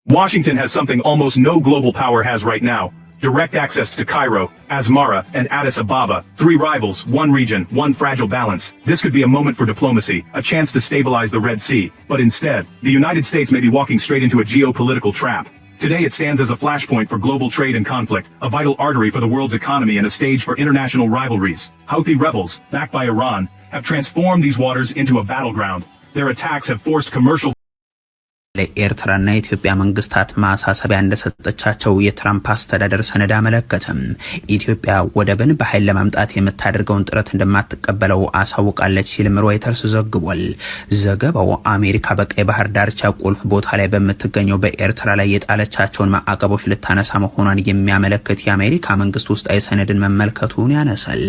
Washington has something almost no global power has right now: direct access to Cairo, Asmara, and Addis Ababa, three rivals, one region, one fragile balance. This could be a moment for diplomacy, a chance to stabilize the Red Sea, but instead, the United States may be walking straight into a geopolitical trap. Today it stands as a flashpoint for global trade and conflict, a vital artery for the world's economy and a stage for international rivalries. Houthi rebels, backed by Iran, have transformed these waters into a battleground. Their attacks have forced commercial ለኤርትራና የኢትዮጵያ መንግስታት ማሳሰቢያ እንደሰጠቻቸው የትራምፕ አስተዳደር ሰነድ አመለከተ። ኢትዮጵያ ወደብን በኃይል ለማምጣት የምታደርገውን ጥረት እንደማትቀበለው አሳውቃለች ሲልም ሮይተርስ ዘግቧል። ዘገባው አሜሪካ በቀይ ባህር ዳርቻ ቁልፍ ቦታ ላይ በምትገኘው በኤርትራ ላይ የጣለቻቸውን ማዕቀቦች ልታነሳ መሆኗን የሚያመለክት የአሜሪካ መንግስት ውስጣዊ ሰነድን መመልከቱን ያነሳል።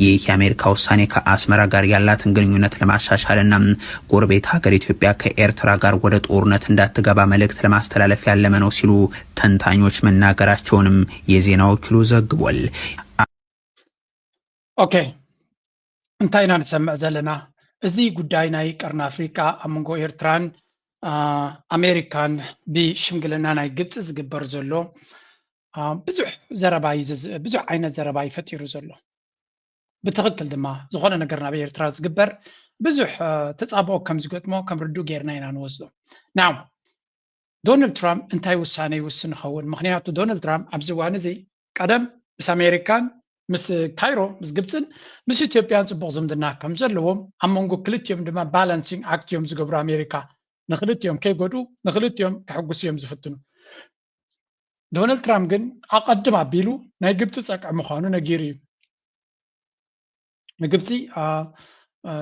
ይህ የአሜሪካ ውሳኔ ከአስመራ ጋር ያላትን ግንኙነት ለማሻሻልና ጎረቤት ሀገር ኢትዮጵያ ከኤርትራ ጋር ወደ ጦርነት እንዳትገባ መልእክት ለማስተላለፍ ያለመ ነው ሲሉ ተንታኞች መናገራቸውንም የዜና ወኪሉ ዘግቧል። ኦኬ፣ እንታይ ኢና ንሰምዕ ዘለና? እዚ ጉዳይ ናይ ቀርኒ ኣፍሪቃ ኣብ መንጎ ኤርትራን ኣሜሪካን ብሽምግልና ናይ ግብፂ ዝግበር ዘሎ ብዙሕ ዘረባ ብዙሕ ዓይነት ዘረባ እዩ ፈጢሩ ዘሎ። ብትኽክል ድማ ዝኾነ ነገር ናብ ኤርትራ ዝግበር ብዙሕ ተፃብኦ ከም ዝገጥሞ ከም ርዱእ ጌርና ኢና ንወስዶ። ናው ዶናልድ ትራምፕ እንታይ ውሳነ ይውስን ይኸውን? ምክንያቱ ዶናልድ ትራምፕ ኣብዚ እዋን እዚ ቀደም ምስ ኣሜሪካን ምስ ካይሮ ምስ ግብፅን ምስ ኢትዮጵያን ፅቡቕ ዝምድና ከም ዘለዎም ኣብ መንጎ ክልቲኦም ድማ ባላንሲንግ ኣክት እዮም ዝገብሩ። ኣሜሪካ ንክልቲኦም ከይጎድኡ ንክልቲኦም ከሕጉሱ እዮም ዝፍትኑ። ዶናልድ ትራምፕ ግን ኣቐድም ኣቢሉ ናይ ግብፂ ፀቅዒ ምዃኑ ነጊሩ እዩ። ንግብፂ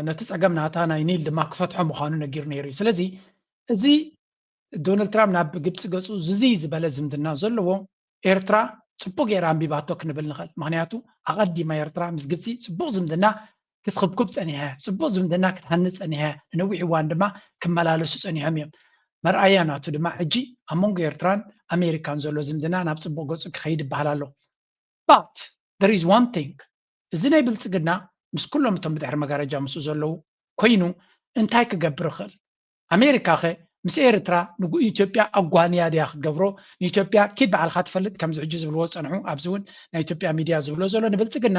ነቲ ፀገም ናታ ናይ ኒል ድማ ክፈትሖ ምዃኑ ነጊሩ ነይሩ እዩ። ስለዚ እዚ ዶናልድ ትራምፕ ናብ ግብፂ ገፁ ዝዝይ ዝበለ ዝምድና ዘለዎ ኤርትራ ፅቡቅ ገይራ ኣንቢባቶ ክንብል ንኽእል። ምክንያቱ ኣቐዲማ ኤርትራ ምስ ግብፂ ፅቡቅ ዝምድና ክትኽብኩብ ፀኒሐ፣ ፅቡቅ ዝምድና ክትሃንፅ ፀኒሐ፣ ንነዊሕ እዋን ድማ ክመላለሱ ፀኒሖም እዮም። መርኣያ ናቱ ድማ ሕጂ ኣብ መንጎ ኤርትራን ኣሜሪካን ዘሎ ዝምድና ናብ ፅቡቅ ገፁ ክኸይድ ይበሃል ኣሎ። But there is one thing፣ እዚ ናይ ብልፅግና ምስ ኩሎም እቶም ብድሕሪ መጋረጃ ምስኡ ዘለዉ ኮይኑ እንታይ ክገብር ይኽእል? ኣሜሪካ ኸ ምስ ኤርትራ ንጉ ኢትዮጵያ ኣጓንያ ድያ ክገብሮ? ንኢትዮጵያ ኪድ ባዕልካ ትፈልጥ ከምዚ ሕጂ ዝብልዎ ዝፀንሑ ኣብዚ እውን ናይ ኢትዮጵያ ሚድያ ዝብሎ ዘሎ ንብልፅግና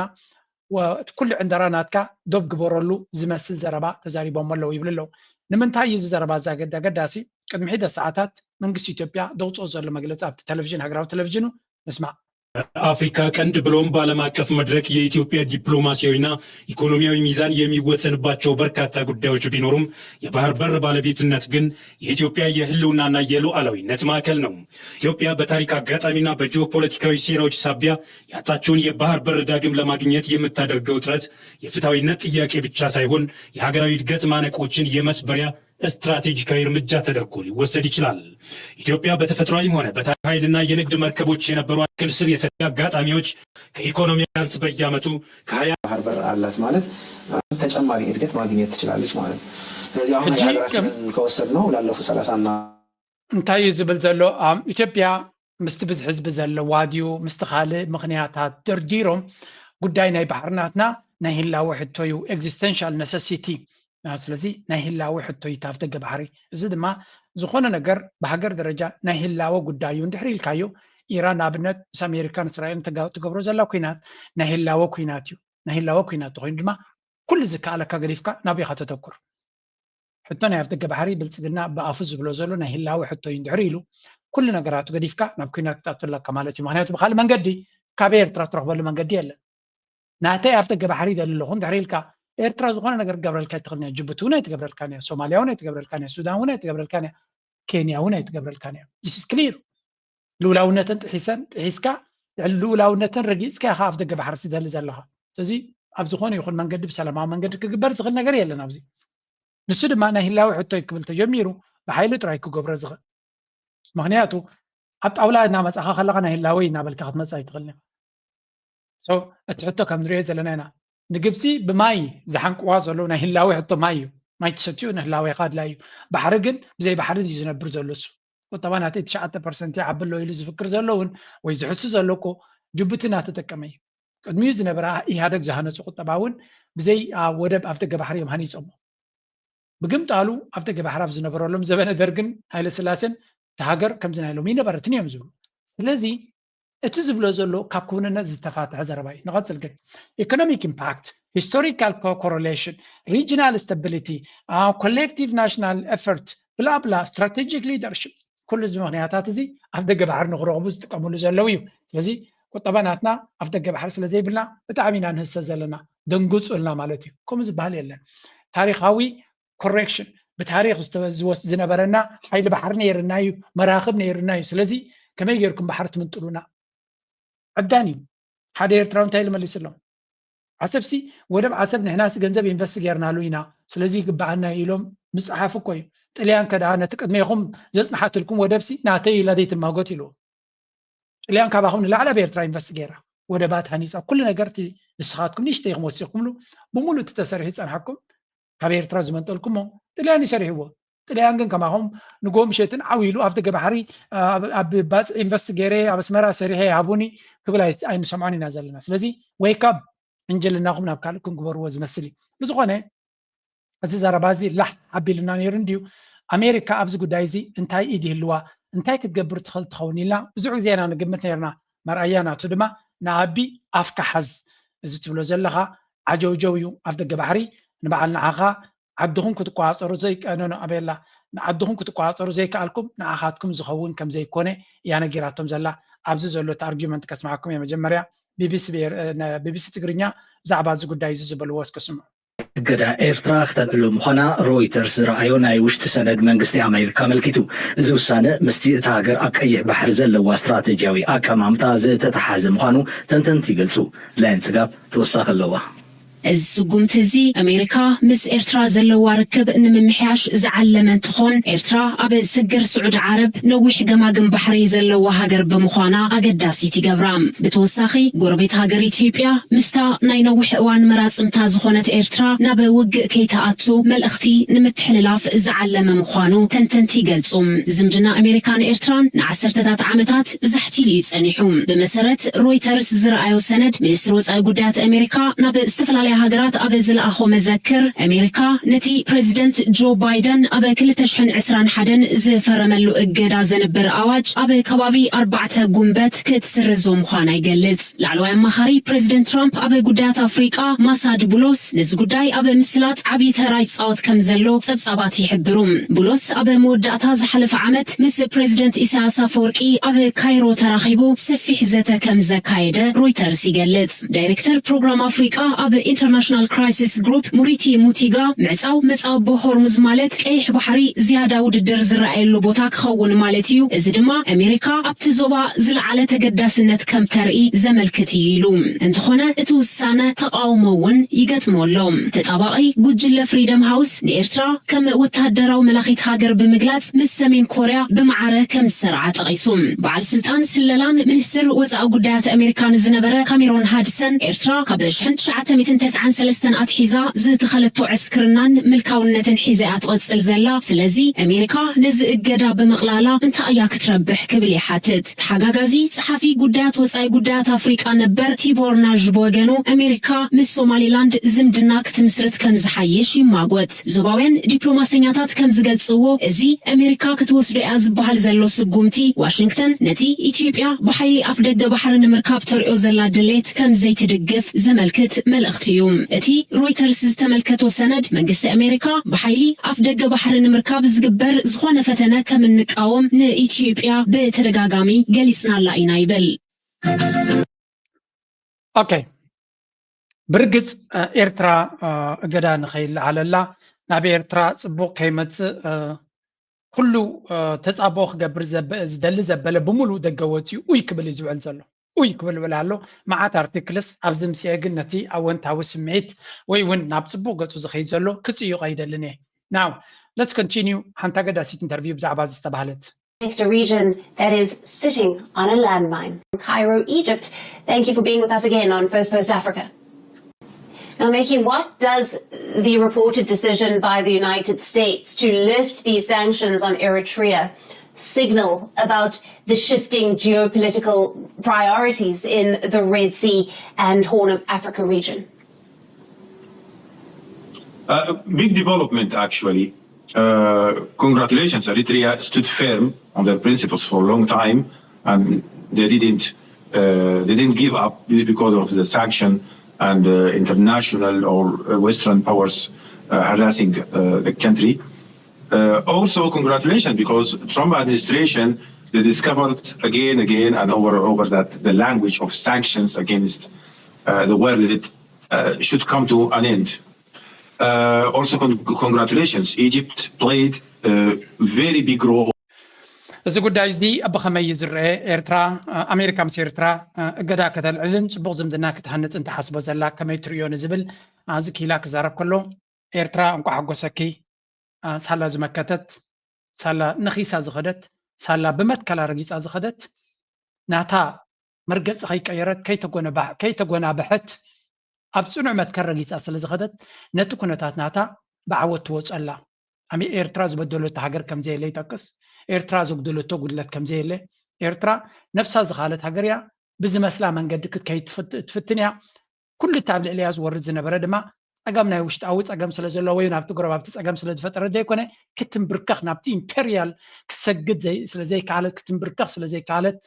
እቲ ኩሉ ዕንደራ ናትካ ዶብ ግበረሉ ዝመስል ዘረባ ተዛሪቦም ኣለዉ ይብል ኣለዉ። ንምንታይ እዩ እዚ ዘረባ እዚ ኣገዳሲ? ቅድሚ ሒደት ሰዓታት መንግስቲ ኢትዮጵያ ደውፅኦ ዘሎ መግለፂ ኣብቲ ቴሌቪዥን ሃገራዊ ቴሌቪዥኑ ንስማዕ። በአፍሪካ ቀንድ ብሎም በዓለም አቀፍ መድረክ የኢትዮጵያ ዲፕሎማሲያዊና ኢኮኖሚያዊ ሚዛን የሚወሰንባቸው በርካታ ጉዳዮች ቢኖሩም የባህር በር ባለቤትነት ግን የኢትዮጵያ የህልውናና የሉዓላዊነት ማዕከል ነው። ኢትዮጵያ በታሪክ አጋጣሚና በጂኦፖለቲካዊ ሴራዎች ሳቢያ ያጣችውን የባህር በር ዳግም ለማግኘት የምታደርገው ጥረት የፍትሐዊነት ጥያቄ ብቻ ሳይሆን የሀገራዊ እድገት ማነቆችን የመስበሪያ ስትራቴጂካዊ እርምጃ ተደርጎ ሊወሰድ ይችላል። ኢትዮጵያ በተፈጥሯዊም ሆነ በታሪክ ኃይልና የንግድ መርከቦች የነበሯት ክል ስር የሰደደ አጋጣሚዎች ከኢኮኖሚ አንስ በየዓመቱ ከሀያ ባህር በር አላት ማለት ተጨማሪ እድገት ማግኘት ትችላለች ማለት ነው። ስለዚህ አሁን የሀገራችንን ከወሰድነው ላለፉት ሰላሳና እንታይ እዩ ዝብል ዘሎ? ኢትዮጵያ ምስቲ ብዝሒ ህዝቢ ዘለዋ ድዩ ምስቲ ካልእ ምኽንያታት ደርዲሮም ጉዳይ ናይ ባሕሪ ናትና ናይ ህላወ ሕቶ እዩ፣ ኤግዚስተንሻል ነሰሲቲ። ስለዚ ናይ ህላወ ሕቶ እዩ እቲ ኣፍደገ ባሕሪ። እዚ ድማ ዝኾነ ነገር ብሃገር ደረጃ ናይ ህላወ ጉዳይ እዩ። እንድሕሪ ኢልካዮ ኢራን ንኣብነት ምስ ኣሜሪካን እስራኤልን ትገብሮ ዘላ ኩናት ናይ ህላወ ኩናት እዩ። ናይ ህላወ ኩናት ተኮይኑ ድማ ኩሉ ዝከኣለካ ገዲፍካ ናበይ ኢኻ ተተኩር? ሕቶ ናይ ኣፍደገ ባሕሪ ብልፅግና ብኣፉ ዝብሎ ዘሎ ናይ ህላወ ሕቶ እዩ እንድሕሪ ኢሉ ኩሉ ነገራቱ ገዲፍካ ናብ ኩናት ክትኣቱ ኣለካ ማለት እዩ። ምክንያቱ ብካልእ መንገዲ ካብ ኤርትራ ትረክበሉ መንገዲ የለን። ናተይ ኣፍደገ ባሕሪ ይደሊ ኣለኹ እንድሕሪ ኢልካ ኤርትራ ዝኾነ ነገር ክገብረልካ ኣይትኽእልን እያ። ጅቡቲ እውን ኣይትገብረልካን እያ። ሶማልያ እውን ኣይትገብረልካን እያ። ሱዳን እውን ኣይትገብረልካን እያ። ኬንያ እውን ኣይትገብረልካን እያ። This is clear። ልኡላውነተን ጥሒሰን ጥሒስካ ልኡላውነተን ረጊፅካ ኢኻ ኣፍደገ ባሕሪ ትደሊ ዘለኻ። ስለዚ ኣብ ዝኾነ ይኹን መንገዲ ብሰላማዊ መንገዲ ክግበር ዝኽእል ነገር የለን ኣብዚ። ንሱ ድማ ናይ ህላወ ሕቶ እዩ ክብል ተጀሚሩ ብሓይሊ ጥራይ ክገብሮ ዝኽእል። ምክንያቱ ኣብ ጣውላ እናመፃኻ ከለካ ናይ ህላወ እናበልካ ክትመፅእ ኣይትኽእልን ኢኻ። So እቲ ሕቶ ከም ንሪኦ ዘለና ኢና ንግብፂ ብማይ ዝሓንቅዋ ዘለዉ ናይ ህላወ ሕቶ ማይ እዩ። ማይ ትሰትዮ ንህላወኻ ኣድላይ እዩ። ባሕሪ ግን ብዘይ ባሕሪ እዩ ዝነብር ዘሎ እሱ። ቁጠባ ናተይ ትሽዓተ ፐርሰንት ይዓቢ ኣሎ ኢሉ ዝፍክር ዘሎ እውን ወይ ዝሕሱ ዘሎ እኮ ጅቡቲ እናተጠቀመ እዩ። ቅድሚኡ ዝነበረ ኢህኣደግ ዝሃነፁ ቁጠባ እውን ብዘይ ወደብ ኣፍደገ ባሕሪ እዮም ሃኒፆሞ። ብግምጣሉ ኣፍደገ ባሕሪ ኣብ ዝነበረሎም ዘበነ ደርግን ሃይለስላሴን እታ ሃገር ከምዚ ናይ ሎሚ ይነበረትን እዮም ዝብሉ። ስለዚ እቲ ዝብሎ ዘሎ ካብ ክውንነት ዝተፋትሐ ዘረባ እዩ። ንቐፅል ግን economic impact, historical correlation, regional stability, collective national effort, ብላ ብላ strategic leadership፣ ኩሉ እዚ ምክንያታት እዚ ኣፍ ደገ ባሕሪ ንክረኽቡ ዝጥቀምሉ ዘለዉ እዩ። ስለዚ ቁጠባ ናትና ኣፍ ደገ ባሕሪ ስለ ዘይብልና ብጣዕሚ ኢና ንህሰ ዘለና፣ ደንግፁልና ማለት እዩ። ከምኡ ዝበሃል የለን። ታሪካዊ correction፣ ብታሪክ ዝነበረና ሓይሊ ባሕሪ ነይርና እዩ፣ መራክብ ነይርና እዩ። ስለዚ ከመይ ጌርኩም ባሕሪ ትምንጥሉና? ዕብዳን እዩ። ሓደ ኤርትራዊ እንታይ ኢሉ መሊስሎም? ዓሰብሲ፣ ወደብ ዓሰብ ንሕናስ ገንዘብ ኢንቨስት ጌርናሉ ኢና፣ ስለዚ ይግብኣና እዩ ኢሎም ምፅሓፍ እኮ እዩ። ጥልያን ከደኣ ነቲ ቅድሜኹም ዘፅንሓትልኩም ወደብሲ ናተይ ኢላ ዘይትማጎት ኢሉ። ጥልያን ካባኹም ንላዕሊ ኣብ ኤርትራ ኢንቨስት ጌራ፣ ወደባት ሃኒፃ፣ ኩሉ ነገር እቲ ንስኻትኩም ንእሽተይ ኢኹም ወሲኽኩምሉ፣ ብምሉእ እቲ ተሰሪሑ ዝፀንሓኩም ካብ ኤርትራ ዝመንጠልኩሞ ጥልያን ይሰሪሕዎ። ጥልያን ግን ከማኹም ንጎ ምሸትን ዓው ኢሉ ኣብ ደገ ባሕሪ ኣብ ባፅ ኢንቨስት ገይረ ኣብ ኣስመራ ሰሪሐ ይሃቡኒ ክብል ኣይንሰምዖን ኢና ዘለና። ስለዚ wake up፣ ዕንጀልናኹም ናብ ካልእ ክንግበርዎ ዝመስል እዩ። ብዝኾነ እዚ ዘረባ እዚ ላሕ ኣቢልና ነይሩ እንድዩ። ኣሜሪካ ኣብዚ ጉዳይ እዚ እንታይ ኢድ ይህልዋ፣ እንታይ ክትገብር ትኽእል ትኸውን ኢልና ብዙሕ ግዜ ኢና ንግምት ነይርና። መርኣያ ናቱ ድማ ንኣቢ ኣፍካ ሓዝ፣ እዚ ትብሎ ዘለኻ ዓጀውጀው እዩ። ኣብ ደገ ባሕሪ ንበዓል ንዓኻ ዓድኹም ክትቆፃፀሩ ዘይከኣልኩም፣ ንዓድኹም ክትቆፃፀሩ ዘይከኣልኩም ንዓኻትኩም ዝኸውን ከም ዘይኮነ እያ ነጊራቶም ዘላ። ኣብዚ ዘሎ እቲ ኣርጊመንት ከስምዓኩም እየ። መጀመርያ ቢቢሲ ትግርኛ ብዛዕባ እዚ ጉዳይ እዚ ዝበልዎ እስኪ ስምዑ። እገዳ ኤርትራ ክተልዕሎ ምዃና ሮይተርስ ዝረኣዮ ናይ ውሽጢ ሰነድ መንግስቲ ኣሜሪካ ኣመልኪቱ። እዚ ውሳነ ምስቲ እታ ሃገር ኣብ ቀይሕ ባሕሪ ዘለዋ ስትራተጂያዊ ኣቀማምጣ ዝተተሓሓዘ ምዃኑ ተንተንቲ ይገልጹ። ላይን ጽጋብ ተወሳኺ ኣለዋ። እዚ ስጉምቲ እዚ ኣሜሪካ ምስ ኤርትራ ዘለዋ ርክብ ንምምሕያሽ ዝዓለመ እንትኾን፣ ኤርትራ ኣብ ስግር ስዑዲ ዓረብ ነዊሕ ገማግም ባሕሪ ዘለዋ ሃገር ብምዃና ኣገዳሲት ይገብራ። ብተወሳኺ ጎረቤት ሃገር ኢትዮጵያ ምስታ ናይ ነዊሕ እዋን መራፅምታ ዝኾነት ኤርትራ ናብ ውግእ ከይትኣቱ መልእኽቲ ንምትሕልላፍ ዝዓለመ ምዃኑ ተንተንቲ ይገልፁ። ዝምድና ኣሜሪካን ኤርትራን ንዓሰርተታት ዓመታት ዛሕቲሉ እዩ ፀኒሑ። ብመሰረት ሮይተርስ ዝረኣዮ ሰነድ፣ ሚኒስትሪ ወፃኢ ጉዳያት ኣሜሪካ ናብ ዝተፈላለያ ሃገራት ኣብ ዝለኣኾ መዘክር፣ ኣሜሪካ ነቲ ፕሬዚደንት ጆ ባይደን ኣብ ክልተ ሽሕን ዕስራን ሓደን ዝፈረመሉ እገዳ ዘንብር ኣዋጅ ኣብ ከባቢ ኣርባዕተ ጉንበት ክትስርዞ ምዃና ይገልጽ። ላዕለዋይ ኣማኻሪ ፕሬዚደንት ትራምፕ ኣብ ጉዳያት ኣፍሪቃ ማሳድ ቡሎስ ነዚ ጉዳይ ኣብ ምስላጥ ዓብዪ ተራ ይጻወት ከም ዘሎ ጸብጻባት ይሕብሩ። ቡሎስ ኣብ መወዳእታ ዝሓለፈ ዓመት ምስ ፕሬዚደንት ኢሳያስ ኣፈወርቂ ኣብ ካይሮ ተራኺቡ ሰፊሕ ዘተ ከም ዘካየደ ሮይተርስ ይገልጽ። ዳይሬክተር ፕሮግራም ኣፍሪቃ ኣብ ኢንተርናሽናል ክራይሲስ ግሩፕ ሙሪቲ ሙቲጋ፣ ምዕጻው መጻቦ ሆርሙዝ ማለት ቀይሕ ባሕሪ ዝያዳ ውድድር ዝረኣየሉ ቦታ ክኸውን ማለት እዩ። እዚ ድማ ኣሜሪካ ኣብቲ ዞባ ዝለዓለ ተገዳስነት ከም ተርኢ ዘመልክት እዩ ኢሉ። እንተኾነ እቲ ውሳነ ተቓውሞ እውን ይገጥሞ ኣሎ። ተጣባቒ ጉጅለ ፍሪደም ሃውስ ንኤርትራ ከም ወተሃደራዊ መላኺት ሃገር ብምግላጽ ምስ ሰሜን ኮርያ ብማዕረ ከም ዝሰርዓ ጠቒሱ። በዓል ስልጣን ስለላን ሚኒስትር ወፃኢ ጉዳያት ኣሜሪካን ዝነበረ ካሜሮን ሃድሰን፣ ኤርትራ ካብ ሽሕን ትሽዓተ ሚእትን ተስዓን ሰለስተን ኣትሒዛ ዝተኸለቶ ዕስክርናን ምልካውነትን ሒዛ እያ ትቐጽል ዘላ። ስለዚ ኣሜሪካ ነዚ እገዳ ብምቕላላ እንታይ እያ ክትረብሕ ክብል ይሓትት። ተሓጋጋዚ ጸሓፊ ጉዳያት ወጻኢ ጉዳያት ኣፍሪቃ ነበር ቲቦር ናዥ ብወገኑ፣ ኣሜሪካ ምስ ሶማሊላንድ ዝምድና ክትምስርት ከም ዝሓይሽ ይማጎት። ዞባውያን ዲፕሎማሰኛታት ከም ዝገልጽዎ፣ እዚ ኣሜሪካ ክትወስዶ እያ ዝበሃል ዘሎ ስጉምቲ፣ ዋሽንግተን ነቲ ኢትዮጵያ ብሓይሊ ኣፍደገ ባሕሪ ንምርካብ ተርእዮ ዘላ ድሌት ከም ዘይትድግፍ ዘመልክት መልእኽቲ እዩ። እቲ ሮይተርስ ዝተመልከቶ ሰነድ፣ መንግስቲ ኣሜሪካ ብሓይሊ ኣፍደገ ባሕሪ ንምርካብ ዝግበር ዝኾነ ፈተነ ከም እንቃወም ንኢትዮጵያ ብተደጋጋሚ ገሊጽናላ ኢና ይብል። ኦኬ፣ ብርግጽ ኤርትራ እገዳ ንኸይለዓለላ፣ ናብ ኤርትራ ጽቡቕ ከይመጽእ፣ ኩሉ ተጻብኦ ክገብር ዝደሊ ዘበለ ብምሉእ ደገ ወጺኡ ኡይ ክብል እዩ ዝውዕል ዘሎ። ኡይ ክብል ይውዕል ኣሎ። መዓት ኣርቲክልስ ኣብዚ ምስኤ ግን ነቲ ኣወንታዊ ስምዒት ወይ እውን ናብ ጽቡቕ ገጹ ዝኸይድ ዘሎ ክጽይቆ ኣይደልን እየ። Now let's continue። ሓንቲ ኣገዳሲት ኢንተርቪው ብዛዕባ እዚ ዝተባህለት። A region that is sitting on a landmine. Cairo, Egypt. Thank you for being with us again on First Post Africa. Now, Meki, what does the reported decision by the United States to lift these sanctions on Eritrea signal about the shifting geopolitical priorities in the Red Sea and Horn of Africa region? A big development, actually. Uh, congratulations, Eritrea stood firm on their principles for a long time, and they didn't uh, they didn't give up because of the sanction and uh, international or uh, Western powers uh, harassing uh, the country. Uh, also, congratulations, because Trump administration, they discovered again, again, and over and over that the language of sanctions against uh, the world uh, should come to an end. Uh, also, con- congratulations. Egypt played a very big role. እዚ ጉዳይ እዚ ብኸመይ እዩ ዝረአ? ኤርትራ፣ ኣሜሪካ ምስ ኤርትራ እገዳ ከተልዕልን ጽቡቕ ዝምድና ክትሃንጽን ትሓስቦ ዘላ ከመይ ትርእዮ ንዝብል፣ ኣዚ ኪላ ክዛረብ ከሎ፣ ኤርትራ እንኳዕ ሓጎሰኪ። ሳላ ዝመከተት፣ ሳላ ነኺሳ ዝኸደት፣ ሳላ ብመትከላ ረጊጻ ዝኸደት፣ ናታ መርገጺ ከይቀየረት፣ ከይተጎናበሐት፣ ኣብ ጽኑዕ መትከል ረጊጻ ስለ ዝኸደት፣ ነቲ ኩነታት ናታ ብዓወት ትወጾ ኣላ። ኤርትራ ዝበደለቶ ሃገር ከም ዘየለ ይጠቅስ። ኤርትራ ዘጉደለቶ ጉድለት ከም ዘየለ። ኤርትራ ነብሳ ዝኻለት ሃገር እያ። ብዝመስላ መንገዲ ክትከይድ ትፍትን እያ። ኩሉ እቲ ኣብ ልዕሊያ ዝወርድ ዝነበረ ድማ ጸገም ናይ ውሽጣዊ ጸገም ስለ ዘለዎ ወይ ናብቲ ጎረባብቲ ጸገም ስለ ዝፈጠረ ዘይኮነ፣ ክትንብርከኽ ናብቲ ኢምፔርያል ክሰግድ ስለ ዘይከኣለት፣ ክትንብርከኽ ስለ ዘይከኣለት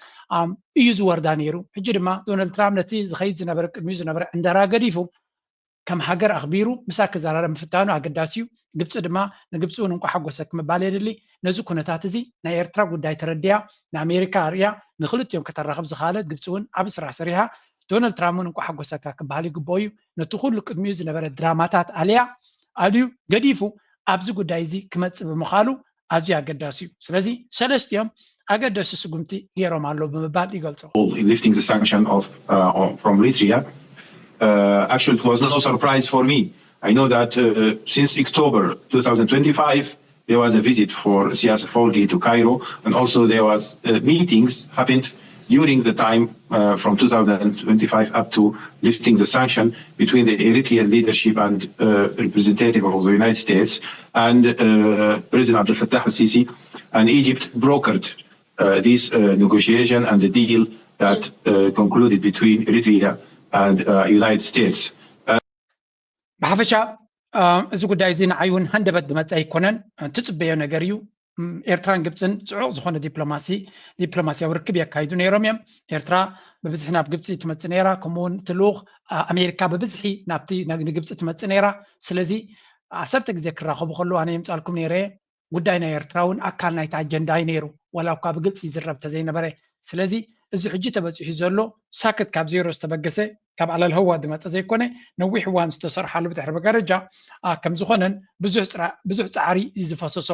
እዩ ዝወርዳ ነይሩ። ሕጂ ድማ ዶናልድ ትራምፕ ነቲ ዝኸይድ ዝነበረ ቅድሚኡ ዝነበረ ዕንደራ ገዲፉ ከም ሃገር ኣኽቢሩ ምሳ ክዘራረብ ምፍታኑ ኣገዳሲ እዩ። ግብፂ ድማ ንግብፂ እውን እንኳ ሓጎሰክ ምባል የድሊ። ነዚ ኩነታት እዚ ናይ ኤርትራ ጉዳይ ተረዲያ ንኣሜሪካ ኣርእያ ንክልቲኦም ከተራኽብ ዝኸኣለት ግብፂ እውን ዓቢ ስራሕ ሰሪሓ። ዶናልድ ትራምፕ እውን እንኳ ሓጎሰካ ክበሃል ይግብኦ እዩ። ነቲ ኩሉ ቅድሚኡ ዝነበረ ድራማታት ኣልያ ኣልዩ ገዲፉ ኣብዚ ጉዳይ እዚ ክመፅእ ብምኻሉ ኣዝዩ ኣገዳሲ እዩ። ስለዚ ሰለስቲኦም ኣገደሲ ስጉምቲ ገይሮም ኣለዉ ብምባል ይገልጾ። In lifting the sanction of uh, from Eritrea. Uh, actually, it was no surprise for me. I know that uh, since October two thousand twenty-five, there was a visit for Sias Forgi to Cairo, and also there was uh, meetings happened during the time uh, from two thousand twenty-five up to lifting the sanction between the Eritrean leadership and uh, representative of the United States and uh, President Abdel Fattah al-Sisi, and Egypt brokered uh, this uh, negotiation and the deal that uh, concluded between Eritrea and uh, United States. ብሓፈሻ እዚ ጉዳይ እዚ ንዓይ እውን ሃንደበት ዝመፀ ኣይኮነን፣ ትፅበዮ ነገር እዩ። ኤርትራን ግብፅን ፅዑቕ ዝኾነ ዲፕሎማሲ ዲፕሎማሲያዊ ርክብ የካይዱ ነይሮም እዮም። ኤርትራ ብብዝሒ ናብ ግብፂ ትመፅእ ነይራ፣ ከምኡውን እቲ ልኡኽ ኣሜሪካ ብብዝሒ ናብቲ ንግብፂ ትመፅእ ነይራ። ስለዚ ዓሰርተ ግዜ ክራኸቡ ከለዉ ኣነ የምፃልኩም ነይረ። ጉዳይ ናይ ኤርትራ እውን ኣካል ናይቲ ኣጀንዳ እዩ ነይሩ፣ ዋላ እኳ ብግልፂ ይዝረብ ተዘይነበረ። ስለዚ እዚ ሕጂ ተበፂሑ ዘሎ ሳክት ካብ ዜሮ ዝተበገሰ ካብ ኣለል ህዋ ዝመፀ ዘይኮነ ነዊሕ እዋን ዝተሰርሓሉ ብድሕሪ መጋረጃ ከም ዝኾነን ብዙሕ ፃዕሪ እዩ ዝፈሰሶ።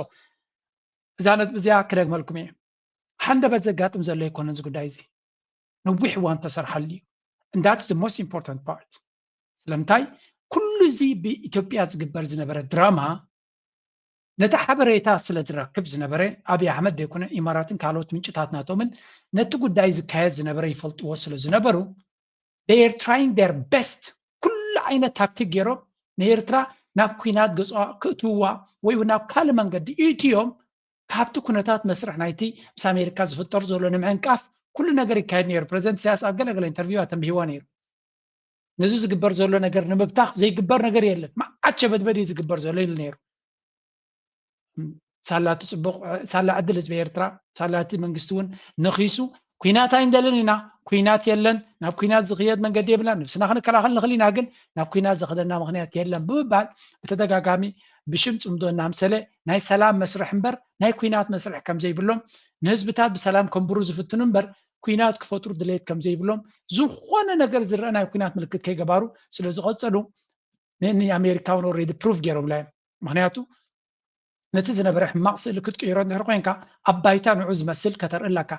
እዛ ነጥቢ እዚኣ ክደግመልኩም እየ። ሃንደበት ዘጋጥም ዘሎ ኣይኮነን እዚ ጉዳይ እዚ፣ ነዊሕ እዋን ተሰርሓሉ እዩ። And that's the most important part። ስለምንታይ ኩሉ እዚ ብኢትዮጵያ ዝግበር ዝነበረ ድራማ ነቲ ሓበሬታ ስለ ዝረክብ ዝነበረ ኣብይ ኣሕመድ ዘይኮነ ኢማራትን ካልኦት ምንጭታት ናቶምን ነቲ ጉዳይ ዝካየድ ዝነበረ ይፈልጥዎ ስለ ዝነበሩ they are trying their best ኩሉ ዓይነት ታክቲክ ገይሮም ንኤርትራ ናብ ኩናት ገፅዋ ክእትውዋ ወይ ናብ ካልእ መንገዲ ኢትዮም ካብቲ ኩነታት መስርሕ ናይቲ ምስ ኣሜሪካ ዝፍጠር ዘሎ ንምዕንቃፍ ኩሉ ነገር ይካየድ ነይሩ። ፕረዚደንት ኢሳያስ ኣብ ገለገለ ኢንተርቪው ኣተንቢህዋ ነይሩ። ነዚ ዝግበር ዘሎ ነገር ንምብታኽ ዘይግበር ነገር የለን፣ መዓት ሸበድበድ እዩ ዝግበር ዘሎ ኢሉ ነይሩ። ሳላ እቲ ፅቡቕ ሳላ ዕድል ህዝቢ ኤርትራ ሳላ እቲ መንግስቲ እውን ነኺሱ ኩናት ኣይንደልን ኢና፣ ኩናት የለን፣ ናብ ኩናት ዝኽየድ መንገዲ የብልና፣ ነብስና ክንከላኸል ንኽእል ኢና፣ ግን ናብ ኩናት ዘኽደና ምኽንያት የለን ብምባል ብተደጋጋሚ ብሽም ፅምዶ እናምሰለ ናይ ሰላም መስርሕ እምበር ናይ ኩናት መስርሕ ከም ዘይብሎም ንህዝብታት ብሰላም ከንብሩ ዝፍትኑ እምበር ኩናት ክፈጥሩ ድሌት ከም ዘይብሎም ዝኾነ ነገር ዝረአ ናይ ኩናት ምልክት ከይገባሩ ስለ ዝቐጸሉ ንኣሜሪካውን ኦሬዲ ፕሩፍ ገይሮምላ እዮም። ምክንያቱ ነቲ ዝነበረ ሕማቕ ስእሊ ክትቅይሮ እንድሕር ኮይንካ ኣብ ባይታ ንዑ ዝመስል ከተርኢ ኣለካ።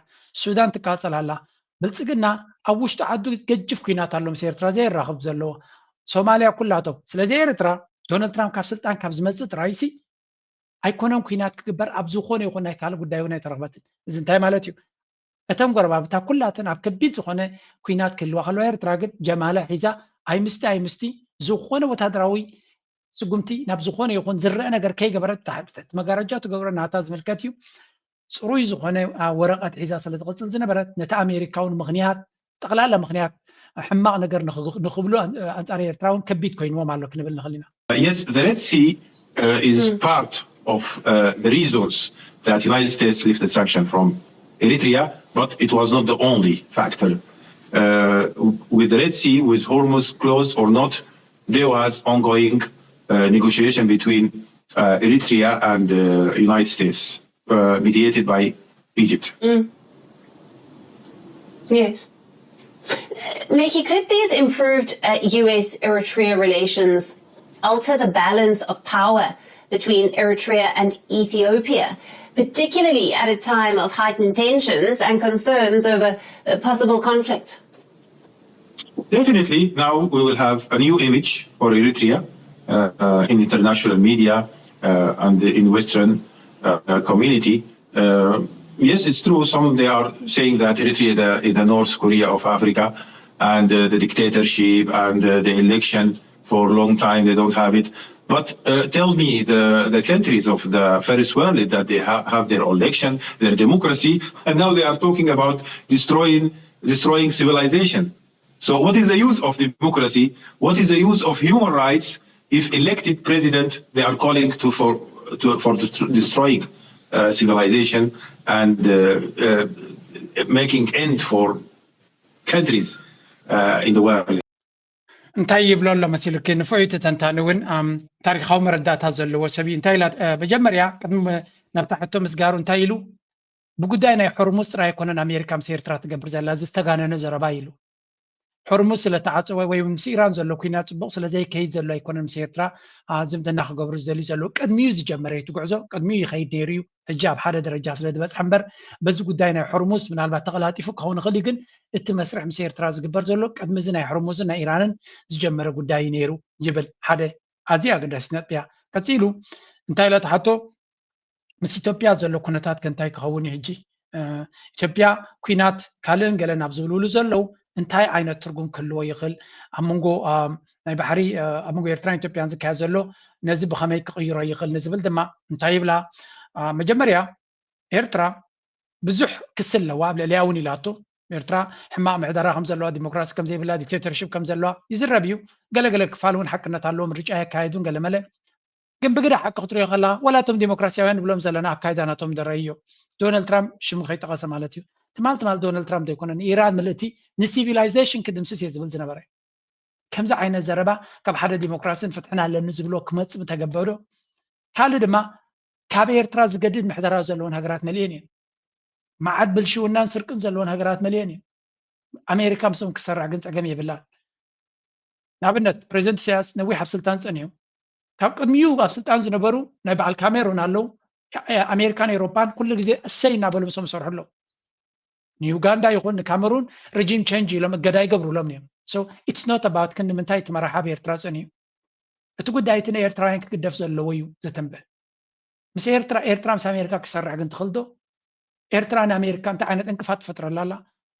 ሱዳን ትቃጸል ኣላ። ብልጽግና ኣብ ውሽጢ ዓዱ ገጅፍ ኩናት ኣሎ ምስ ኤርትራ ዘየራኽብ ዘለዎ። ሶማልያ ኩላቶም። ስለዚ ኤርትራ ዶናልድ ትራምፕ ካብ ስልጣን ካብ ዝመጽእ ጥራይ ሲ ኣይኮነን ኩናት ክግበር ኣብ ዝኾነ ይኹን ናይ ካልእ ጉዳይ እውን ኣይተረኽበትን። እዚ እንታይ ማለት እዩ? እተን ጎረባብታ ኩላተን ኣብ ከቢድ ዝኾነ ኩናት ክህልዋ ከለዋ ኤርትራ ግን ጀማላ ሒዛ ኣይምስቲ ኣይምስቲ ዝኾነ ወታደራዊ ስጉምቲ ናብ ዝኾነ ይኹን ዝረአ ነገር ከይገበረት ተሓልፈት መጋረጃ ትገብሮ ናታ ዝምልከት እዩ። ፅሩይ ዝኾነ ወረቐት ሒዛ ስለ ትቕፅል ዝነበረት ነቲ ኣሜሪካ እውን ምኽንያት ጠቕላላ ምኽንያት ሕማቕ ነገር ንኽብሉ ኣንፃር ኤርትራ እውን ከቢድ ኮይንዎም ኣሎ ክንብል ንኽእል ኢና። Yes, the Red Sea uh, is part of uh, the reasons that United States lifted sanction from Eritrea, but it was not the only factor. Uh, with the Red Sea, with Hormuz closed or not, there was ongoing uh, negotiation between uh, Eritrea and the United States, uh, mediated by Egypt. Yes. Mickey, could these improved uh, U S Eritrea relations alter the balance of power between Eritrea and Ethiopia, particularly at a time of heightened tensions and concerns over a possible conflict? Definitely, now we will have a new image for Eritrea uh, uh, in international media uh, and in Western uh, uh, community. Uh, yes, it's true. Some they are saying that Eritrea is the, is the North Korea of Africa, and uh, the dictatorship and uh, the election for a long time they don't have it. But uh, tell me, the, the countries of the first world that they ha- have their election, their democracy, and now they are talking about destroying destroying civilization. So what is the use of democracy? What is the use of human rights if elected president they are calling to for to, for dest- destroying uh, civilization and uh, uh, making end for countries uh, in the world? እንታይ ይብሎ ኣሎ መሲሉኪ? ንፉዕ እዩ ተንታኒ እውን ኣም፣ ታሪካዊ መረዳእታ ዘለዎ ሰብ እዩ። እንታይ ኢላ እ፣ መጀመርያ ቅድሚ ናብታ ሕቶ ምስጋሩ እንታይ ኢሉ? ብጉዳይ ናይ ሆርሙዝ ጥራይ ኣይኮነን ኣሜሪካ ምስ ኤርትራ ትገብር ዘላ፣ እዚ ዝተጋነነ ዘረባ ኢሉ። ሆርሙዝ ስለተዓፀወ ወይ ምስ ኢራን ዘሎ ኩናት ፅቡቕ ስለዘይከይድ ዘሎ ኣይኮነን ምስ ኤርትራ አ፣ ዝምድና ክገብሩ ዝደልዩ ዘለዉ። ቅድሚኡ ዝጀመረ እዩ እቲ ጉዕዞ፣ ቅድሚኡ ይኸይድ ነይሩ እዩ። ሕጂ ኣብ ሓደ ደረጃ ስለ ዝበፅሐ እምበር በዚ ጉዳይ ናይ ሆርሙዝ ምናልባት ተቐላጢፉ ክኸውን ይኽእል እዩ፣ ግን እቲ መስርሕ ምስ ኤርትራ ዝግበር ዘሎ ቅድሚ እዚ ናይ ሆርሙዝን ናይ ኢራንን ዝጀመረ ጉዳይ እዩ ነይሩ ይብል። ሓደ ኣዝያ ኣገዳሲት ነጥቢ እያ። ቀፂሉ እንታይ ኢላ ትሓቶ? ምስ ኢትዮጵያ ዘሎ ኩነታት ከ እንታይ ክኸውን እዩ ሕጂ? እ፣ ኢትዮጵያ ኩናት ካልእን ገለን ኣብ ዝብልሉ ዘለዉ እንታይ ዓይነት ትርጉም ክህልዎ ይኽእል? ኣብ መንጎ እ፣ ናይ ባሕሪ እ፣ ኣብ መንጎ ኤርትራን ኢትዮጵያን ዝካየድ ዘሎ ነዚ ብኸመይ ክቕይሮ ይኽእል ንዝብል ድማ እንታይ ይብላ? እ፣ መጀመርያ ኤርትራ ብዙሕ ክሲ ኣለዋ፣ ኣብ ልዕሊያ እውን ኢላቶ። ኤርትራ ሕማቕ ምሕደራ ከም ዘለዋ፣ ዲሞክራሲ ከም ዘይብላ፣ ዲክቴተርሽፕ ከም ዘለዋ ይዝረብ እዩ። ገለገለ ክፋል እውን ሓቅነት ኣለዎ፣ ምርጫ የካየዱን ገለመለ። ግን ብግዳ ሓቂ ክትሪኦ ከላ ወላ እቶም ዲሞክራሲያውያን ንብሎም ዘለና ኣካይዳ ናቶም ደረይዮ። ዶናልድ ትራምፕ ሽሙ ከይጠቐሰ ማለት እዩ። ትማል ትማል ዶናልድ ትራምፕ ዘይኮነ ንኢራን ምልእቲ ንሲቪላይዜሽን ክድምስስ እየ ዝብል ዝነበረ። ከምዚ ዓይነት ዘረባ ካብ ሓደ ዲሞክራሲን ፍትሕን ኣለኒ ዝብሎ ክመፅእ ምተገበኦ ዶ? ካልእ ድማ ካብ ኤርትራ ዝገድድ ምሕደራ ዘለዎን ሃገራት መሊኤን እየን። መዓት ብልሽውናን ስርቅን ዘለዎን ሃገራት መሊኤን እየን። ኣሜሪካ ምስኦም ክሰራሕ ግን ፀገም የብላን። ንኣብነት ፕሬዚደንት ኢሳያስ ነዊሕ ኣብ ስልጣን ፀኒሑ፣ ካብ ቅድሚኡ ኣብ ስልጣን ዝነበሩ ናይ በዓል ካሜሩን ኣለዉ። ኣሜሪካን ኤውሮፓን ኩሉ ግዜ እሰይ እናበሉ ምስኦም ይሰርሑ ኣለዉ። ንዩጋንዳ ይኹን ንካሜሩን ሪጂም ቸንጅ ኢሎም እገዳ ይገብሩሎም እዮም። So it's not about ክንዲ ምንታይ እቲ መራሓብ ኤርትራ ፀኒሑ። እቲ ጉዳይ እቲ ናይ ኤርትራውያን ክግደፍ ዘለዎ እዩ ዘተንብህ። ምስ ኤርትራ ኤርትራ ምስ ኣሜሪካ ክሰርሕ ግን ትኽእል ዶ? ኤርትራ ንኣሜሪካ እንታይ ዓይነት ዕንቅፋት ትፈጥረላ ኣላ?